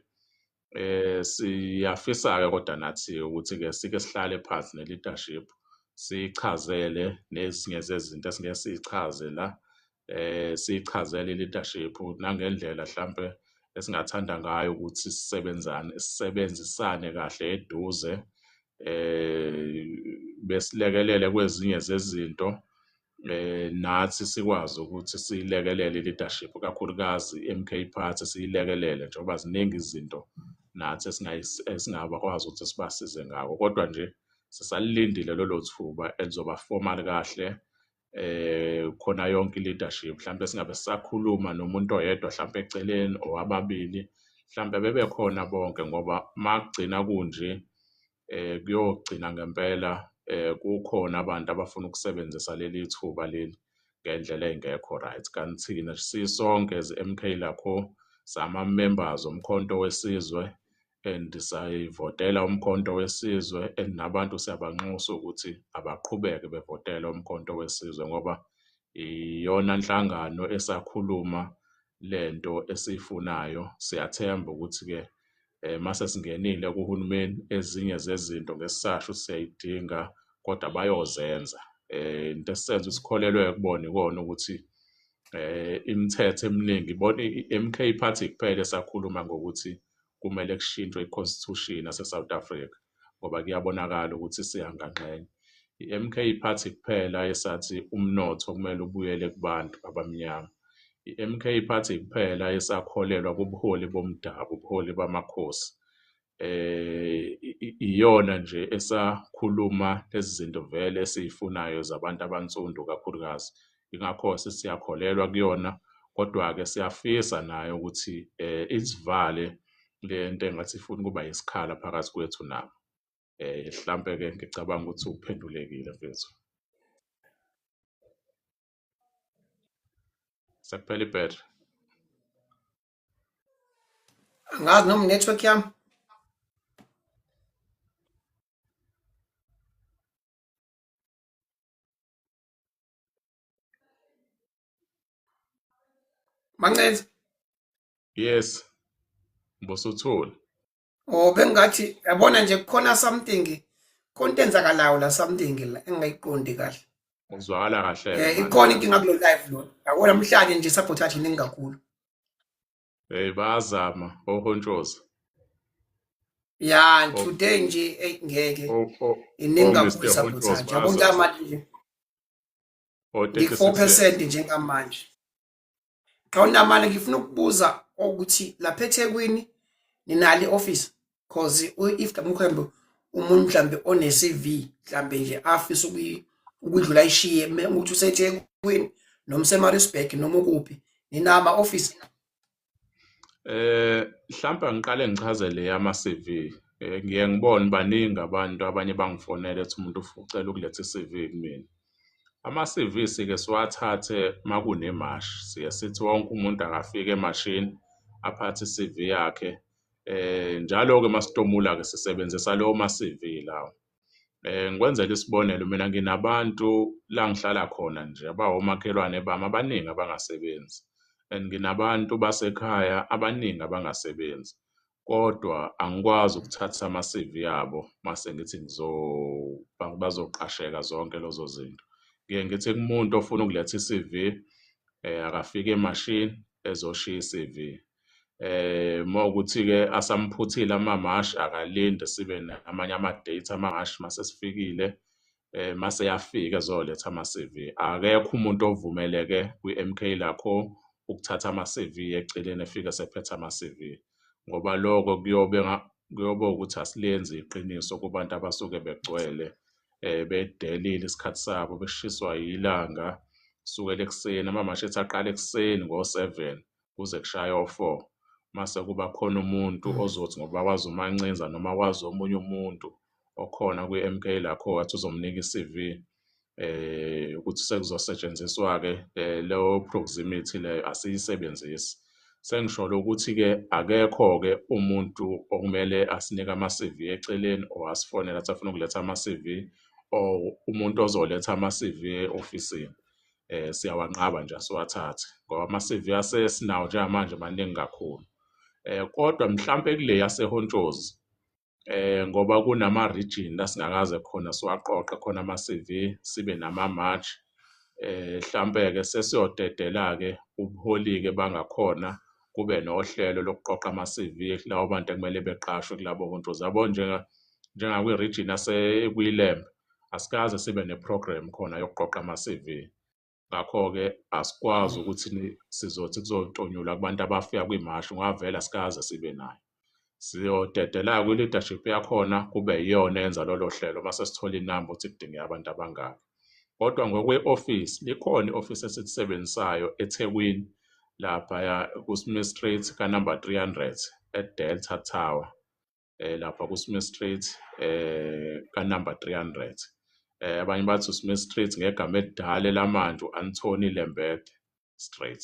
siyafisa-ke kodwa nathi ukuthi-ke sike sihlale phansi ne-leadership siyichazele nezinye zezinto esingeke siyichaze la, siyichazele i-leadership nangendlela hlampe esingathanda ngayo ukuthi sisebenzane, sisebenzisane kahle eduze, besilekelele kwezinye zezinto, nathi sikwazi ukuthi siyilekelele i-leadership, kakhulukazi i-MK Party siyilekelele njengoba ziningi izinto nathi esingabakwazi ukuthi sibasize ngako. Kodwa nje sisalilindile lolo thuba elizoba formal kahle, khona yonke i-leadership, mhlampe singabe sisakhuluma nomuntu oyedwa hlampe eceleni or ababili, mhlampe bebekhona bonke, ngoba makugcina kunje kuyogcina ngempela kukhona abantu abafuna ukusebenzisa leli thuba leli ngendlela engekho right. Kanti thina sisonke as MK lakho sama-members oMkhonto weSizwe and sayivotela uMkhonto weSizwe, and nabantu siyabanxusa ukuthi abaqhubeke bevotele uMkhonto weSizwe, ngoba iyona nhlangano esakhuluma lento esiyifunayo. Siyathemba ukuthi-ke mase singenile kuhulumeni ezinye zezinto ngesisasho siyayidinga, kodwa bayozenza. Into esisenza sikholelwe kubona ikona ukuthi imithetho eminingi ibona i-MK Party kuphela esakhuluma ngokuthi kumele kushintshwe i-constitution yase-South Africa, ngoba kuyabonakala ukuthi siyanganxenye. I-MK Party kuphela esathi umnotho kumele ubuyele kubantu abamnyama. I-MK Party kuphela esakholelwa kubuholi bomdabu, ubuholi bamakhosi. Iyona nje esakhuluma lezi zinto vele esiyifunayo zabantu abansundu kakhulukazi. Ingakho siyakholelwa kuyona, kodwa-ke siyafisa nayo ukuthi isivale le nto engathi ifuna ukuba yisikhala phakathi kwethu nabo. Hlampe-ke ngicabanga ukuthi uphendulekile mfethu. Sekuphela ibhetri. Angazi noma network yami. Mancenza. Yes. Mbosuthule. Oh, bengathi yabona nje kukhona something, khona into enzakalayo la, something la engingayiqondi kahle. Uzwakala kahle. Ikhona inkinga kulo live lo. Yabo namhlanje nje sabotage iningi kakhulu. Hey, bayazama ohontshoza. Ya, today nje ey ngeke. Iningi kakhulu sabotage. Yabo nje manje nje. Ngi-4% njengamanje. Xa unamali ngifuna ukubuza ukuthi lapha eThekwini ninalo i-office, cause if mhlawumbe umuntu mhlambe one-CV mhlambe nje afisa ukudlula ishiye ukuthi useThekwini noma useMaritzburg noma ukuphi, ninama office? Mhlawumbe ngiqale ngichazele yama CV. Ngiye ngibone baningi abantu, abanye bangifonela ethi umuntu ucela ukuletha i-CV kumina. Ama-CV sike siwathathe makunemashi, siye sithi wonke umuntu akafike emashini aphathe i-CV yakhe. Njalo-ke masitomula-ke sisebenzisa lawo ma-CV lawo. Ngikwenzela isibonelo, mina nginabantu la ngihlala khona nje abawomakhelwane bami abaningi abangasebenzi, and nginabantu basekhaya abaningi abangasebenzi, kodwa angikwazi ukuthatha ama-CV abo mase ngithi bazoqasheka zonke lezo zinto. Ngiye ngithi kumuntu ofuna ukuletha i-CV, akafike emashini ezoshiya i-CV. Mawukuthi-ke asamphuthile amamashi, akalinde sibe namanye ama-date amamashi mase sifikile, mase yafika ezoletha ama-CV. Akekho umuntu ovumeleke kwi-MK lakho ukuthatha ama-CV eceleni efike sephethe ama-CV, ngoba lokho kuyobe kuyobe ukuthi asilenzi iqiniso kubantu abasuke begcwele, bedelile isikhathi sabo, beshiswa ilanga kusukela ekuseni. Amamashi ethi aqala ekuseni ngo-7 kuze kushaye o-4, mase kuba khona umuntu ozothi ngoba wazi uMancinza noma wazi omunye umuntu okhona kwi-MK lakho wathi uzomnika i-CV, ukuthi sekuzosetshenziswa-ke leyo proximity leyo asiyisebenzisi. Sengisholo ukuthi-ke akekho-ke umuntu okumele asinike ama-CV eceleni or asifonele athi afuna ukuletha ama-CV or umuntu ozoletha ama-CV e-ofisini. Siyawanqaba nje asiwathathe ngoba ama-CV asesinawo njengamanje maningi kakhulu. Kodwa mhlampe kule yaseHontshozi ngoba kunama-region la singakaze khona siwaqoqe khona ama-CV sibe nama-march hlampe-ke sesiyodedela-ke ubuholi-ke bangakhona kube nohlelo lokuqoqa ama-CV kulabo bantu ekumele beqashwe kulabo hontshozi. Yabo njengakwi-region yasekwiLembe asikaze sibe ne-program khona yokuqoqa ama-CV. Ngakho-ke asikwazi ukuthi sizothi kuzotonyulwa kubantu abafika kwimashi ngoba vele asikaze sibe nayo. Siyodedela kwi-leadership yakhona kube yiyona eyenza lolo hlelo mase sithola inamba ukuthi kudingeka abantu abangaki. Kodwa ngokwe-ofisi likhona i-ofisi esilisebenzisayo eThekwini laphaya ku-Smith Street ka-number 300 e-Delta Tower. Lapha ku-Smith Street ka-number 300. Abanye bathi uSmith Street ngegama elidala elamanje u-Anthony Lembede Street.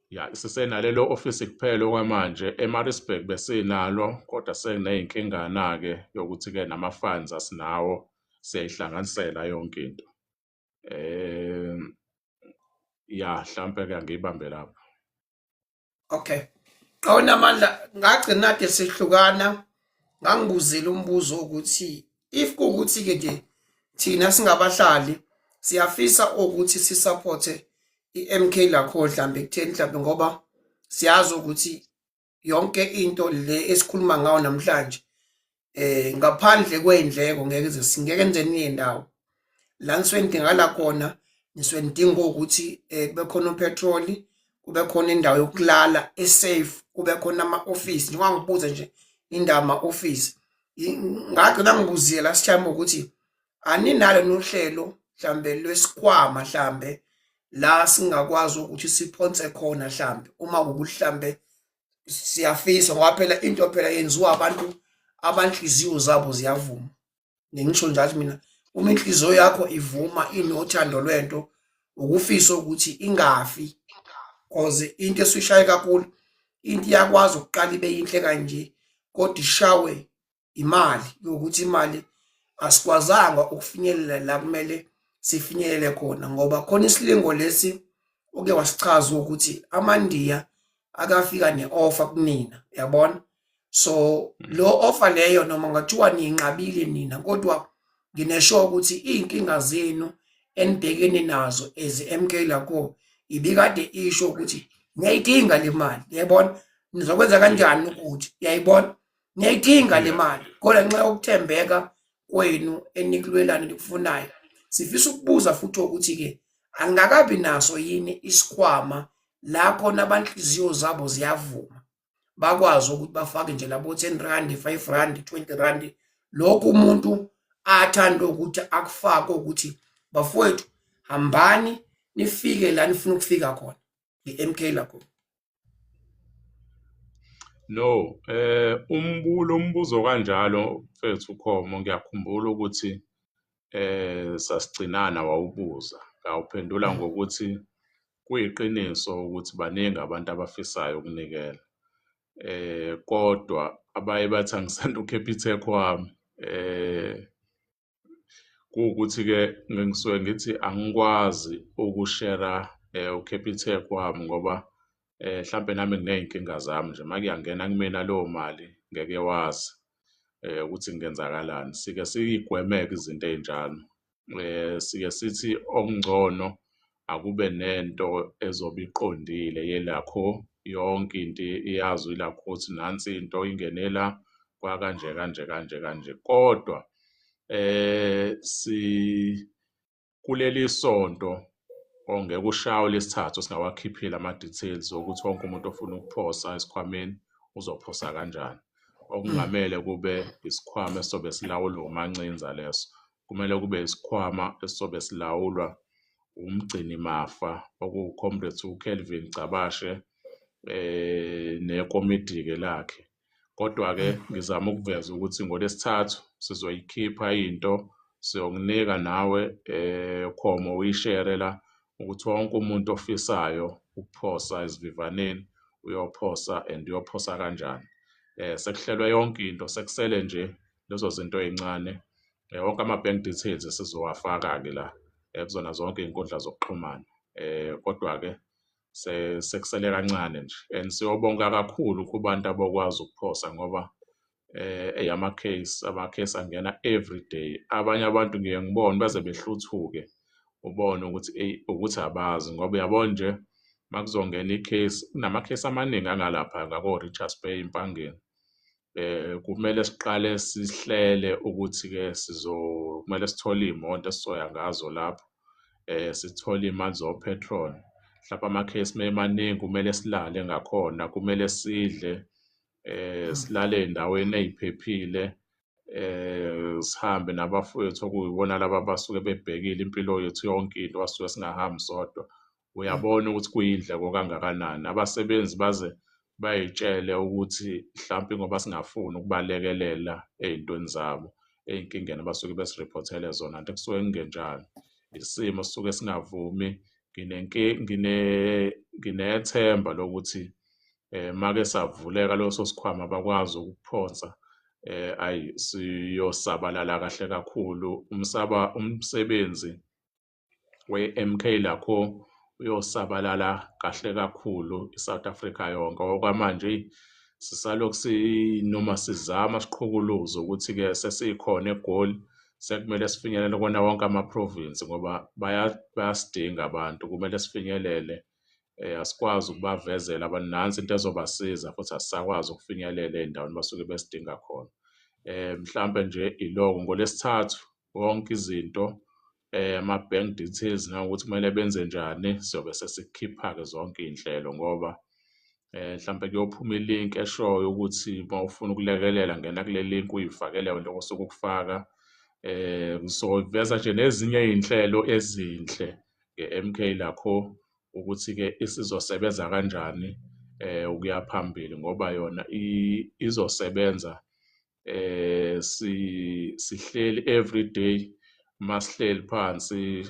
Ya, sisenalelo ofisi kuphela okwamanje. eMaritzburg besinalo kodwa sekuneyinkingana-ke yokuthi-ke nama-funds asinawo, siyayihlanganisela yonke into. Ya, hlampe-ke angiyibambe lapho. Okay. Awunamandla ngagcina kade sihlukana ngangibuzile umbuzo ukuthi if kuwukuthi ke nje thina singabahlali siyafisa ukuthi sisupporte iMK lakho mhlambe kutheni mhlambe ngoba siyazi ukuthi yonke into le esikhuluma ngayo namhlanje ngaphandle kwendleko ngeke ize singeke nje niye ndawo la nisuke nidingakala khona, nisuke nidinga ukuthi kube khona upetroli, kube khona indawo yokulala esafe, kube khona ama-ofisi. Njengoba ngibuza nje indawo ama-ofisi, ngagcina ngibuzile last time ukuthi aninalo nohlelo mhlambe lwesikhwama mhlambe la singakwazi ukuthi siphonse khona mhlambe uma kuwukuthi mhlambe siyafisa, ngoba phela into phela yenziwa abantu abanhliziyo zabo ziyavuma. Ngisho njalo mina, uma inhliziyo yakho ivuma inothando lwento, ukufisa ukuthi ingafi, cause into esishaye kakhulu into iyakwazi ukuqala ibe yinhle kanje kodwa ishawe imali, yokuthi imali asikwazanga ukufinyelela la kumele sifinyelele khona, ngoba khona isilingo lesi oke wasichaza ukuthi amaNdiya akafika ne-offer kunina, uyabona? So lo offer leyo noma ngathiwa niyinqabile nina, kodwa nginesure ukuthi iy'nkinga zenu enibhekene nazo as MK lakho ibikade isho ukuthi niyayidinga le mali, uyayibona? Nizokwenza kanjani ukuthi, uyayibona? Niyayidinga le mali, kodwa ngenxa yokuthembeka kwenu enikulwelana nikufunayo. Sifisa ukubuza futhi ukuthi-ke angakabi naso yini isikhwama la khona abanhliziyo zabo ziyavuma bakwazi ukuthi bafake nje labo 10 rand, 5 rand, 20 rand, lokhu umuntu athanda ukuthi akufake ukuthi bafowethu hambani nifike la nifuna ukufika khona nge-MK lakho. No, umbulo umbuzo kanjalo mfethu Khomo, ngiyakhumbula ukuthi sasigcinana wawubuza, ngawuphendula ngokuthi kuyiqiniso ukuthi baningi abantu abafisayo ukunikela. Kodwa abaye bathi angisanda uCapitec wami. Kuwukuthi-ke ngisuke ngithi angikwazi ukushera uCapitec wami ngoba hlampe nami nginey'nkinga zami nje, uma kuyangena kumina leyo mali ngeke wazi ukuthi kungenzakalani. Sike siyigweme-ke izinto ey'njalo. Sike sithi okungcono akube nento ezobe iqondile yelakho yonke into iyazi ilakho ukuthi nansi into ingene la kwakanje kanje kanje kanje. Kodwa si kuleli sonto ongeke ushawe lesithathu singawakhiphile ama-details okuthi wonke umuntu ofuna ukuphosa esikhwameni uzophosa kanjani. Okungamele kube isikhwama esizobe silawulwa uMancinza leso, kumele kube isikhwama esizobe silawulwa umgcinimafa okuwu-Comrade uKelvin Gcabashe nekomidi-ke lakhe. Kodwa-ke ngizama ukuveza ukuthi ngolwesithathu sizoyikhipha into, siyokunika nawe Khomo uyishere la Ukuthi wonke umuntu ofisayo ukuphosa esivivaneni uyophosa and uyophosa kanjani. Sekuhlelwe yonke into, sekusele nje lezo zinto ey'ncane. Wonke ama-bank details sizowafaka-ke la kuzona zonke iy'nkundla zokuxhumana. Kodwa-ke sekusele kancane nje and siyobonga kakhulu kubantu abokwazi ukuphosa ngoba eyi ama-case angena everyday. Abanye abantu ngiye ngibone baze behluthuke, ubone ukuthi eyi ukuthi abazi ngoba uyabona nje uma kuzongena i-case, kunama-case amaningi angalapha ngako-Richards Bay, Empangeni. Kumele siqale sihlele ukuthi-ke kumele sithole iy'moto esizoya ngazo lapho, sithole iy'mali zo-petrol. Mhlampe ama-case uma emaningi kumele silale ngakhona, kumele sidle, silale ey'ndaweni ey'phephile, sihambe nabafowethu okuyibona laba abasuke bebhekile impilo yethu yonke into, basuke singahambi sodwa. Uyabona ukuthi kuyindleko kangakanani. Abasebenzi baze bay'tshele ukuthi mhlampe ngoba singafuni ukubalekelela ey'ntweni zabo, ey'nkingeni abasuke besiriphothele zona, kanti kusuke kungenjalo. Isimo sisuke singavumi. Nginethemba lokuthi make savuleka leso sikhwama bakwazi ukuphonsa, ayi siyosabalala kahle kakhulu. Umsebenzi we-M_K lakho uyosabalala kahle kakhulu i-South Africa yonke. Okwamanje eyi sisalokhu noma sizama siqhukuluze ukuthi-ke sesikhona eGoli, sekumele sifinyelele kuwona wonke ama-province ngoba bayasidinga abantu, kumele sifinyelele. Asikwazi ukubavezela abantu, nansi into ezobasiza futhi asisakwazi ukufinyelela ey'ndaweni abasuke besidinga khona. Mhlampe nje iloko ngoLwesithathu wonke izinto ama-bank details nanokuthi kumele benze njani, siyobe sesikhipha-ke zonke iy'nhlelo ngoba mhlampe kuyophuma i-link eshoyo ukuthi uma ufuna ukulekelela ngena kule link uyifakele wena lokho osuke ukufaka. So veza nje nezinye iy'nhlelo ezinhle nge-M_K Lakho ukuthi-ke isizosebenza kanjani ukuya phambili ngoba yona izosebenza. Sihleli everyday masihleli phansi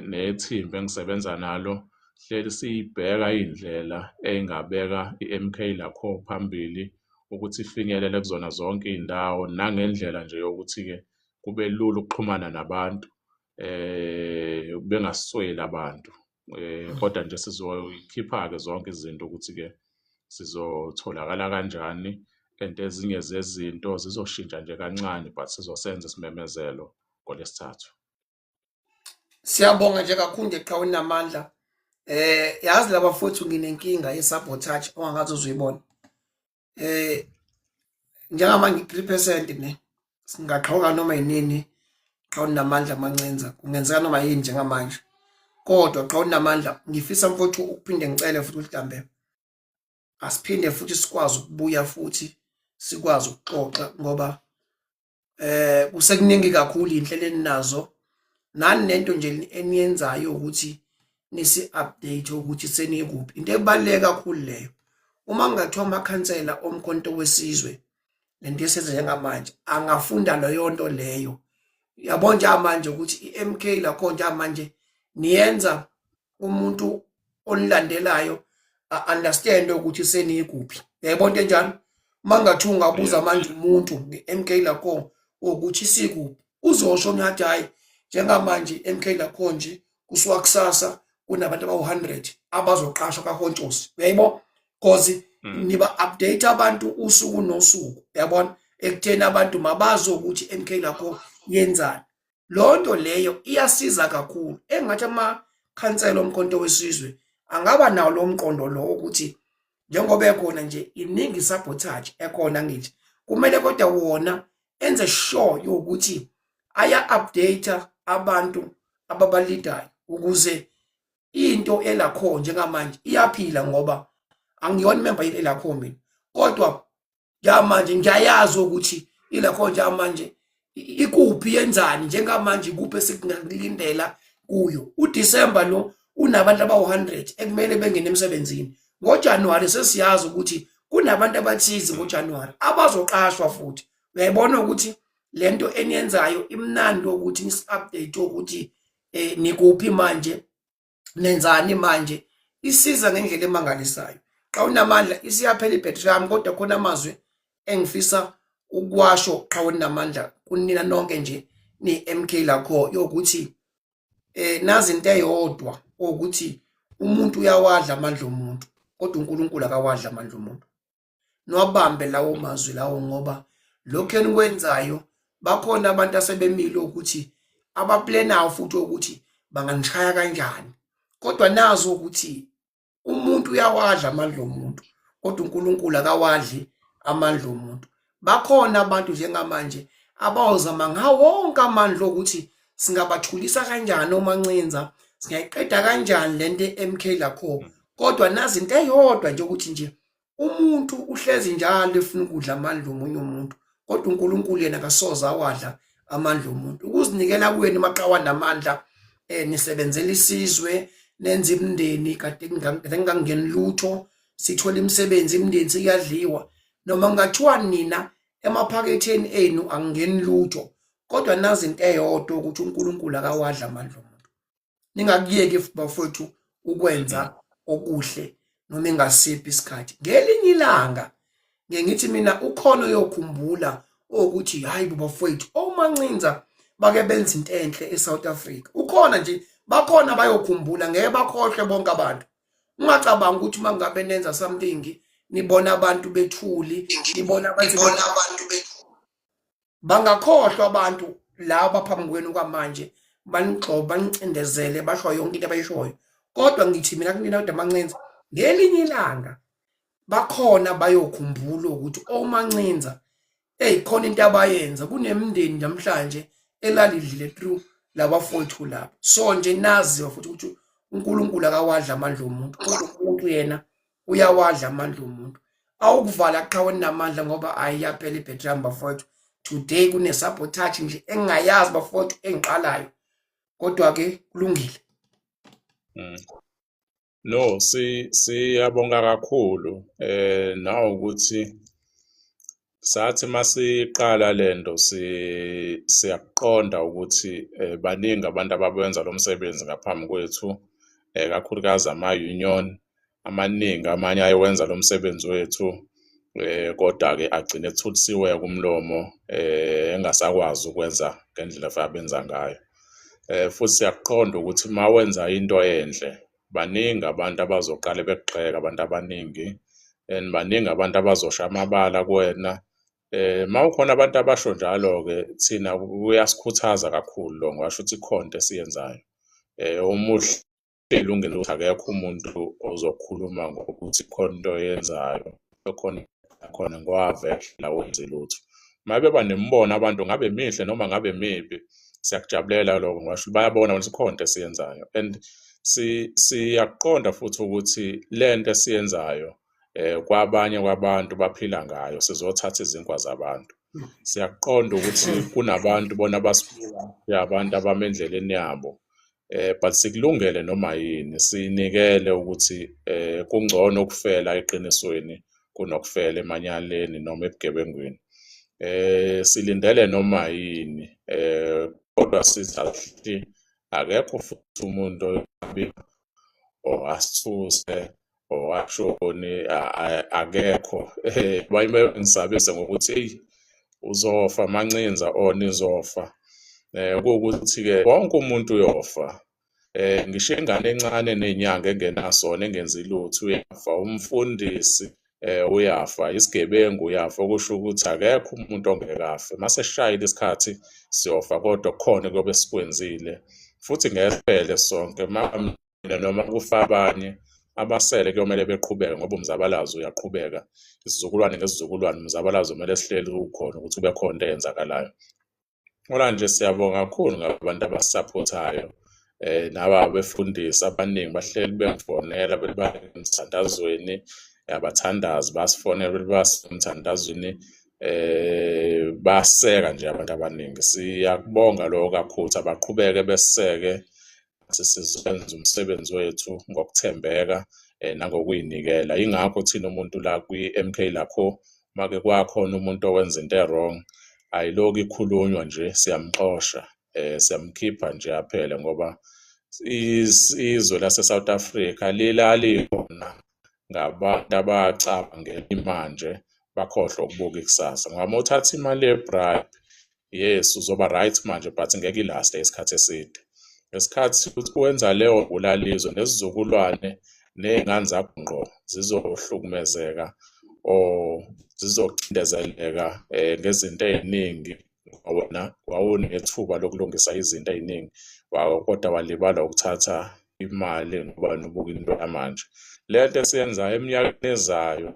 nethimba engisebenza nalo, hleli siyibheka iy'ndlela ey'ngabeka i-M_K Lakho phambili ukuthi ifinyelele kuzona zonke iy'ndawo nangendlela nje yokuthi-ke kube lula ukuxhumana nabantu, bengasweli abantu. Kodwa nje sizoyikhipha-ke zonke izinto ukuthi-ke sizotholakala kanjani and ezinye zezinto zizoshintsha nje kancane but sizosenza isimemezelo ngoLwesithathu. Siyabonga nje kakhulu nje qhawe namandla. Yazi laba futhi nginenkinga ye sabotage ongangathi uzuyibona. Njengamanje 3% ne singaqhawuka noma yinini xa unamandla Mancinza, kungenzeka noma yini njengamanje. Kodwa xa unamandla ngifisa mfowethu ukuphinde ngicele futhi ukuthi mhlambe asiphinde futhi sikwazi ukubuya futhi sikwazi ukuxoxa ngoba kusekuningi kakhulu inhlelo eninazo nani nento nje eniyenzayo ukuthi nisi update ukuthi senikuphi. Into ebaluleke kakhulu leyo, uma kungathiwa amakhansela oMkhonto weSizwe lento esenza njengamanje angafunda leyo nto leyo, yabo njengamanje ukuthi i-MK lakho njengamanje niyenza umuntu onilandelayo understand ukuthi senikuphi. Uyayibona into enjalo? Uma kungathiwa ungabuza manje umuntu nge-MK lakho ukuthi isikuphi, uzosho ngathi hhayi njengamanje i-MK lakho nje kusuka kusasa kunabantu abawu-100 abazoqashwa kaHontshosi. Uyayibona? Cause niba update abantu usuku nosuku, uyabona, ekutheni abantu mabazi ukuthi i-MK lakho yenzani. Lonto leyo iyasiza kakhulu. Engathi amakhansela oMkhonto weSizwe angaba nawo lo mqondo lo ukuthi njengoba ekhona nje iningi sabotage ekhona, ngithi kumele kodwa wona enze sure yokuthi aya update abantu ababalidayo ukuze into elakho njengamanje iyaphila, ngoba angiyona member elakho mina, kodwa njengamanje ngiyayazi ukuthi ilakho njengamanje ikuphi, yenzani njengamanje, ikuphi esikulindela kuyo. uDecember lo unabantu abawu-100 ekumele bengene emsebenzini. NgoJanuwari sesiyazi ukuthi kunabantu abathize ngoJanuwari abazoqashwa futhi. Uyayibona ukuthi lento eniyenzayo imnandi ukuthi nisi-update ukuthi nikuphi manje. Nenzani manje? Isiza ngendlela emangalisayo. Xa unamandla isiyaphela ibhetri yami, kodwa khona amazwi engifisa ukuwasho qhawe ninamandla kunina nonke nje ni-MK lakho yokuthi nazi into eyodwa ukuthi umuntu uyawadla amandla omuntu kodwa uNkulunkulu akawadla amandla omuntu. Niwabambe lawo mazwi lawo ngoba lokhu enikwenzayo bakhona abantu asebemile ukuthi abaplenayo futhi ukuthi banganishaya kanjani, kodwa nazi ukuthi umuntu uyawadla amandla omuntu kodwa uNkulunkulu akawadli amandla omuntu. Bakhona abantu njengamanje abawuzama ngawo wonke amandla ukuthi singabathulisa kanjani omancinza, singayiqeda kanjani lento e-MK lakho, kodwa nazi into eyodwa nje ukuthi nje umuntu uhlezi njalo efuna ukudla amandla omunye umuntu, kodwa uNkulunkulu yena akasoze awadla amandla omuntu. Ukuzinikela kwenu maqawa namandla, nisebenzela isizwe, nenza imindeni kade kungangeni lutho, sithola imisebenzi, imindeni seyadliwa. Noma kungathiwa nina emaphaketheni enu angingeni lutho, kodwa nazi into eyodwa ukuthi uNkulunkulu akawadla amandla omuntu. Ningakuyeki bafowethu ukwenza okuhle noma engasiphi isikhathi. Ngelinye ilanga ngeke ngithi mina ukhona oyokhumbula ukuthi hayi bo bafowethu omancinza bake benza into enhle eSouth Africa. Ukhona nje, bakhona bayokhumbula, ngeke bakhohlwe bonke abantu. Ungacabangi ukuthi uma ngabe nenza something nibona abantu bethuli, nibona abantu bangakhohlwa abantu laba phambi kwenu kwamanje, banigxoba banicindezele basho yonke into abayishoyo, kodwa ngithi mina kunina kodwa Mancinza, ngelinye ilanga bakhona bayokhumbula ukuthi omancinza hey khona into abayenza kunemindeni namhlanje elalidlile through labafowethu lapho. So nje nazi futhi ukuthi uNkulunkulu akawadla amandla omuntu, kodwa umuntu yena uyawadla amandla omuntu. Awukuvala qhawe namandla ngoba ayiyaphela ibhetri yami bafowethu. Today kune sabotage nje engingayazi bafowethu engiqalayo, kodwa ke kulungile. No, siyabonga kakhulu nawe ukuthi sathi masiqala lento siyakuqonda ukuthi baningi abantu ababenza lo msebenzi ngaphambi kwethu, kakhulukazi ama-union amaningi, amanye ayewenza lo msebenzi wethu, kodwa-ke agcine ethulisiwe kumlomo, engasakwazi ukwenza ngendlela fanele abenza ngayo. Futhi siyakuqonda ukuthi uma wenza into enhle baningi abantu abazoqale bekugxeka, abantu abaningi, and baningi abantu abazosha amabala kuwena. Uma kukhona abantu abasho njalo-ke thina kuyasikhuthaza kakhulu lo, ngasho ukuthi ikhona into esiyenzayo. Umuhle ilungelo ukuthi akekho umuntu ozokhuluma ngokuthi khona into oyenzayo ekhona khona ngoba la wenze lutho. Uma beba nemibono abantu ngabe mihle noma ngabe mibi, siyakujabulela lokho ngasho bayabona ukuthi khona into esiyenzayo, and siyakuqonda futhi ukuthi lento esiyenzayo kwabanye kwabantu baphila ngayo, sizothatha izinkwa zabantu. Siyakuqonda ukuthi kunabantu bona basibuka abantu abame endleleni yabo, but sikulungele noma yini, sinikele ukuthi kungcono ukufela eqinisweni kunokufela emanyaleni noma ebugebengwini. Silindele noma yini, kodwa sizathi akekho futhi umuntu oyobe asithuse or ashoni, akekho. Baye bengisabise ngokuthi eyi uzofa Mancinza or nizofa. Kuwukuthi-ke wonke umuntu uyofa. Ngisho ingane encane nenyanga engenasona engenzi lutho uyafa, umfundisi uyafa, isigebengu uyafa, okusho ukuthi akekho umuntu ongeke afe. Mase sishayile isikhathi siyofa, kodwa kukhona kuyobe sikwenzile futhi ngeke sonke mina noma kufa abanye abasele kuyomele beqhubeke ngoba umzabalazo uyaqhubeka, isizukulwane ngesizukulwane umzabalazo kumele sihleli ukhona ukuthi ube khona into eyenzakalayo. Ngoba nje siyabonga kakhulu ngabantu abasisaphothayo, naba befundisi abaningi bahleli bengifonela bethi basemthandazweni, abathandazi basifonela bethi basemthandazweni, baseka nje abantu abaningi. Siyakubonga lokho kakhulu, abaqhubeke beseke sizowenza umsebenzi wethu ngokuthembeka nangokuyinikela. Ingakho thina umuntu la kwi-MK lakho make kwakhona umuntu owenza into e-wrong, ayilokhu ikhulunywa nje, siyamxosha, siyamkhipha nje aphele ngoba Izwe lase-South Africa lilalikhona ngabantu abacabangela imanje bakhohlwa ukubuka ikusasa. Ngoba uma uthatha imali ye-bribe, yes, uzoba right manje but ngeke ilaste isikhathi eside. Ngesikhathi wenza leyo bulalizwe nezizukulwane ney'ngane zakho ngqo zizohlukumezeka or zizocindezeleka ngezinto ey'ningi ngoba wena wawunethuba lokulungisa izinto ey'ningi kodwa walibala ukuthatha imali ngoba wena ubuka into yamanje. Le nto esiyenzayo eminyakeni ezayo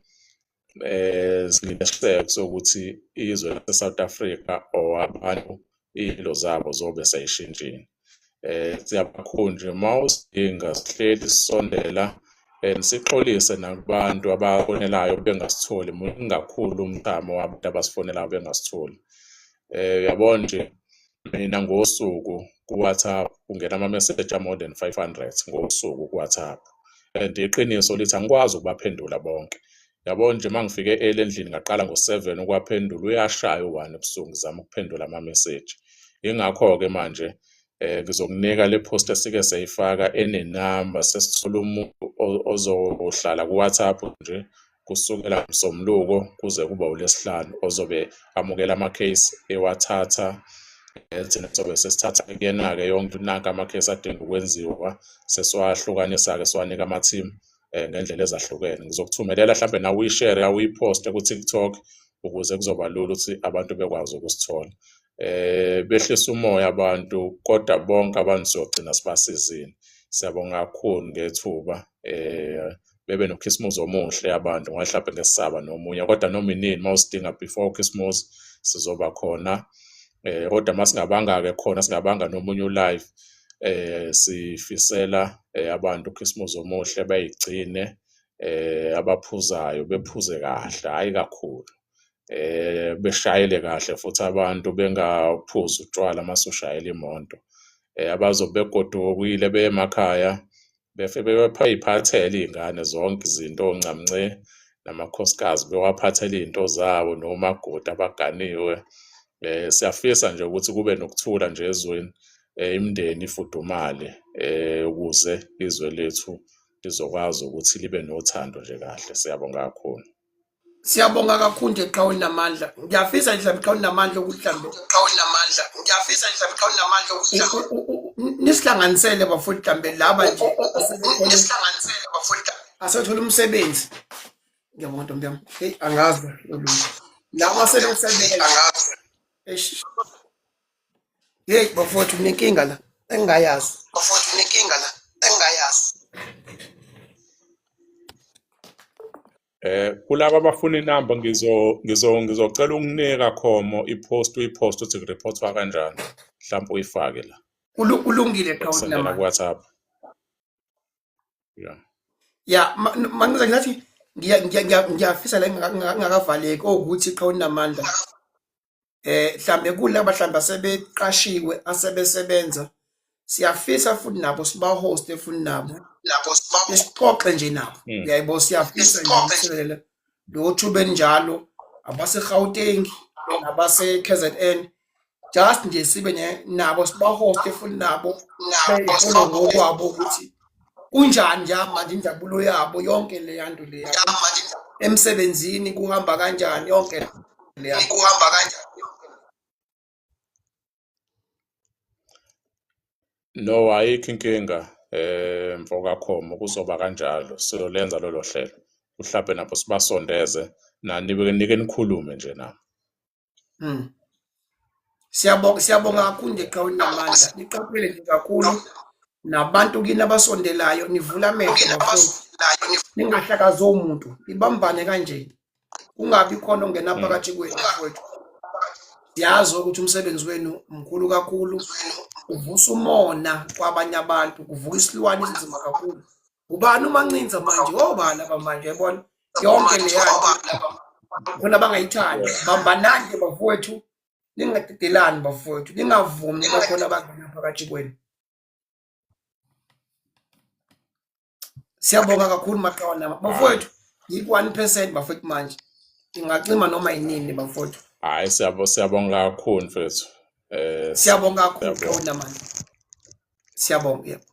nginesiqiniseko sokuthi izwe lase-South Africa or abantu iy'mpilo zabo zobe sey'shintshile. Siyabakhulu nje uma usidinga sihleli sisondela and sixolise nakubantu abafonelayo bengasitholi, muningi kakhulu umthamo wabantu abasifonelayo bengasitholi. Uyabona nje mina ngosuku ku-WhatsApp kungena ama-message a-more than 500 ngosuku ku-WhatsApp and iqiniso lithi angikwazi ukubaphendula bonke. Yabo nje uma ngifike early endlini ngaqala ngo-7 ukuwaphendula, uyashaya u-1 ebusuku ngizama ukuphendula ama-message. Yingakho-ke manje ngizokunika le post esike sayifaka enenamba, sesithola umuntu ozohlala ku-WhatsApp nje kusukela Msombuluko kuze kube uLwesihlanu, ozobe amukela ama-case ewathatha, thina sobe sesithatha kuyena-ke yonke nanka ama-case adinga ukwenziwa, sesiwahlukanisa-ke siwanika ama-team ngendlela ezahlukene. Ngizokuthumelela mhlambe nawe uyishere, uyiposte ku-TikTok ukuze kuzoba lula ukuthi abantu bekwazi ukusithola. Behlise umoya abantu kodwa bonke abantu siyogcina sibasizile. Siyabonga kakhulu ngethuba, bebe nokhisimuzi omuhle abantu ngoba mhlampe ngesisaba nomunye kodwa noma inini uma usidinga before ukhisimuzi sizoba khona. Kodwa uma singabanga-ke khona singabanga nomunye u-live, sifisela abantu ukhisimuzi omuhle bayigcine, abaphuzayo bephuze kahle, hhayi kakhulu. Beshayele kahle futhi abantu bengaphuzi utshwala mase ushayela imoto. Abazobe begodukile beye emakhaya beyiphathele iy'ngane zonke izinto oncamnce namakhosikazi bewaphathele iy'nto zawo nomakoti abaganiwe. Siyafisa nje ukuthi kube nokuthula nje ezweni, imindeni ifudumale, ukuze izwe lethu lizokwazi ukuthi libe nothando nje kahle. Siyabonga kakhulu. Siyabonga kakhulu nje Qhawe Namandla. Ngiyafisa nje mhlawumbe Qhawe Namandla ukuthi mhlawumbe Qhawe Namandla. Ngiyafisa nje mhlawumbe Qhawe Namandla ukuthi mhlawumbe nisihlanganisele bafowethu mhlawumbe laba nje nisihlanganisele bafowethu asethola umsebenzi. Ngiyabonga ntombi yami. Hey, angazi olunye. Laba sebesebenza angazi. Eish. Hey bafowethu kunenkinga la engingayazi. Bafowethu kunenkinga la engingayazi. Kulaba abafuna inamba ngizocela ukunika Khomo ipost, uyipost uthi kureportwa kanjani, mhlawumbe uyifake la. Kulungile Qhawe Sendela Namandla. ku-WhatsApp. Yeah. Ya, mangize ngathi ngiyafisa la ngingakavaleki ukuthi Qhawe Namandla. Mhlambe kulaba mhlambe asebeqashiwe asebesebenza, siyafisa futhi nabo sibahoste futhi nabo Nabo sixoxe nje nabo. Uyayibo, siyafisa nje ukuselela lo thuba enjalo abase-Gauteng nabase-KZN, just nje sibe nabo sibahoste futhi nabo beyibona ngokwabo ukuthi kunjani nje manje injabulo yabo yonke leya nto leya emsebenzini kuhamba kanjani yonke leya kuhamba kanjani. No, ayikho inkinga mfoka Khomo, kuzoba kanjalo, siyolenza lolo hlelo mhlampe nabo sibasondeze nani nike nikhulume nje nabo. Siyabonga, siyabonga kakhulu nje Qhawe Namandla. Niqaphele nje kakhulu nabantu kini abasondelayo, nivula amehlo bafowethu. Ningahlakazi umuntu, nibambane kanje. Kungabi khona ongena phakathi kwenu bafowethu. Siyazi ukuthi umsebenzi wenu mkhulu kakhulu, uvusa umona kwabanye abantu, kuvuka isilwane esinzima kakhulu. Ubani uMancinza manje? Obani aba manje, yabona? Yonke leya nto khona abangayithandi. Bambanani ke bafowethu, ningadedelani bafowethu, ningavumi bakhona abangena phakathi kwenu. Siyabonga kakhulu Maqhawe Nama. Bafowethu, yi-1% bafowethu manje. Ingacima noma yinini bafowethu. Hayi, siyabonga kakhulu mfethu. Siyabonga kakhulu Qhawe Namandla. Siyabonga, yebo.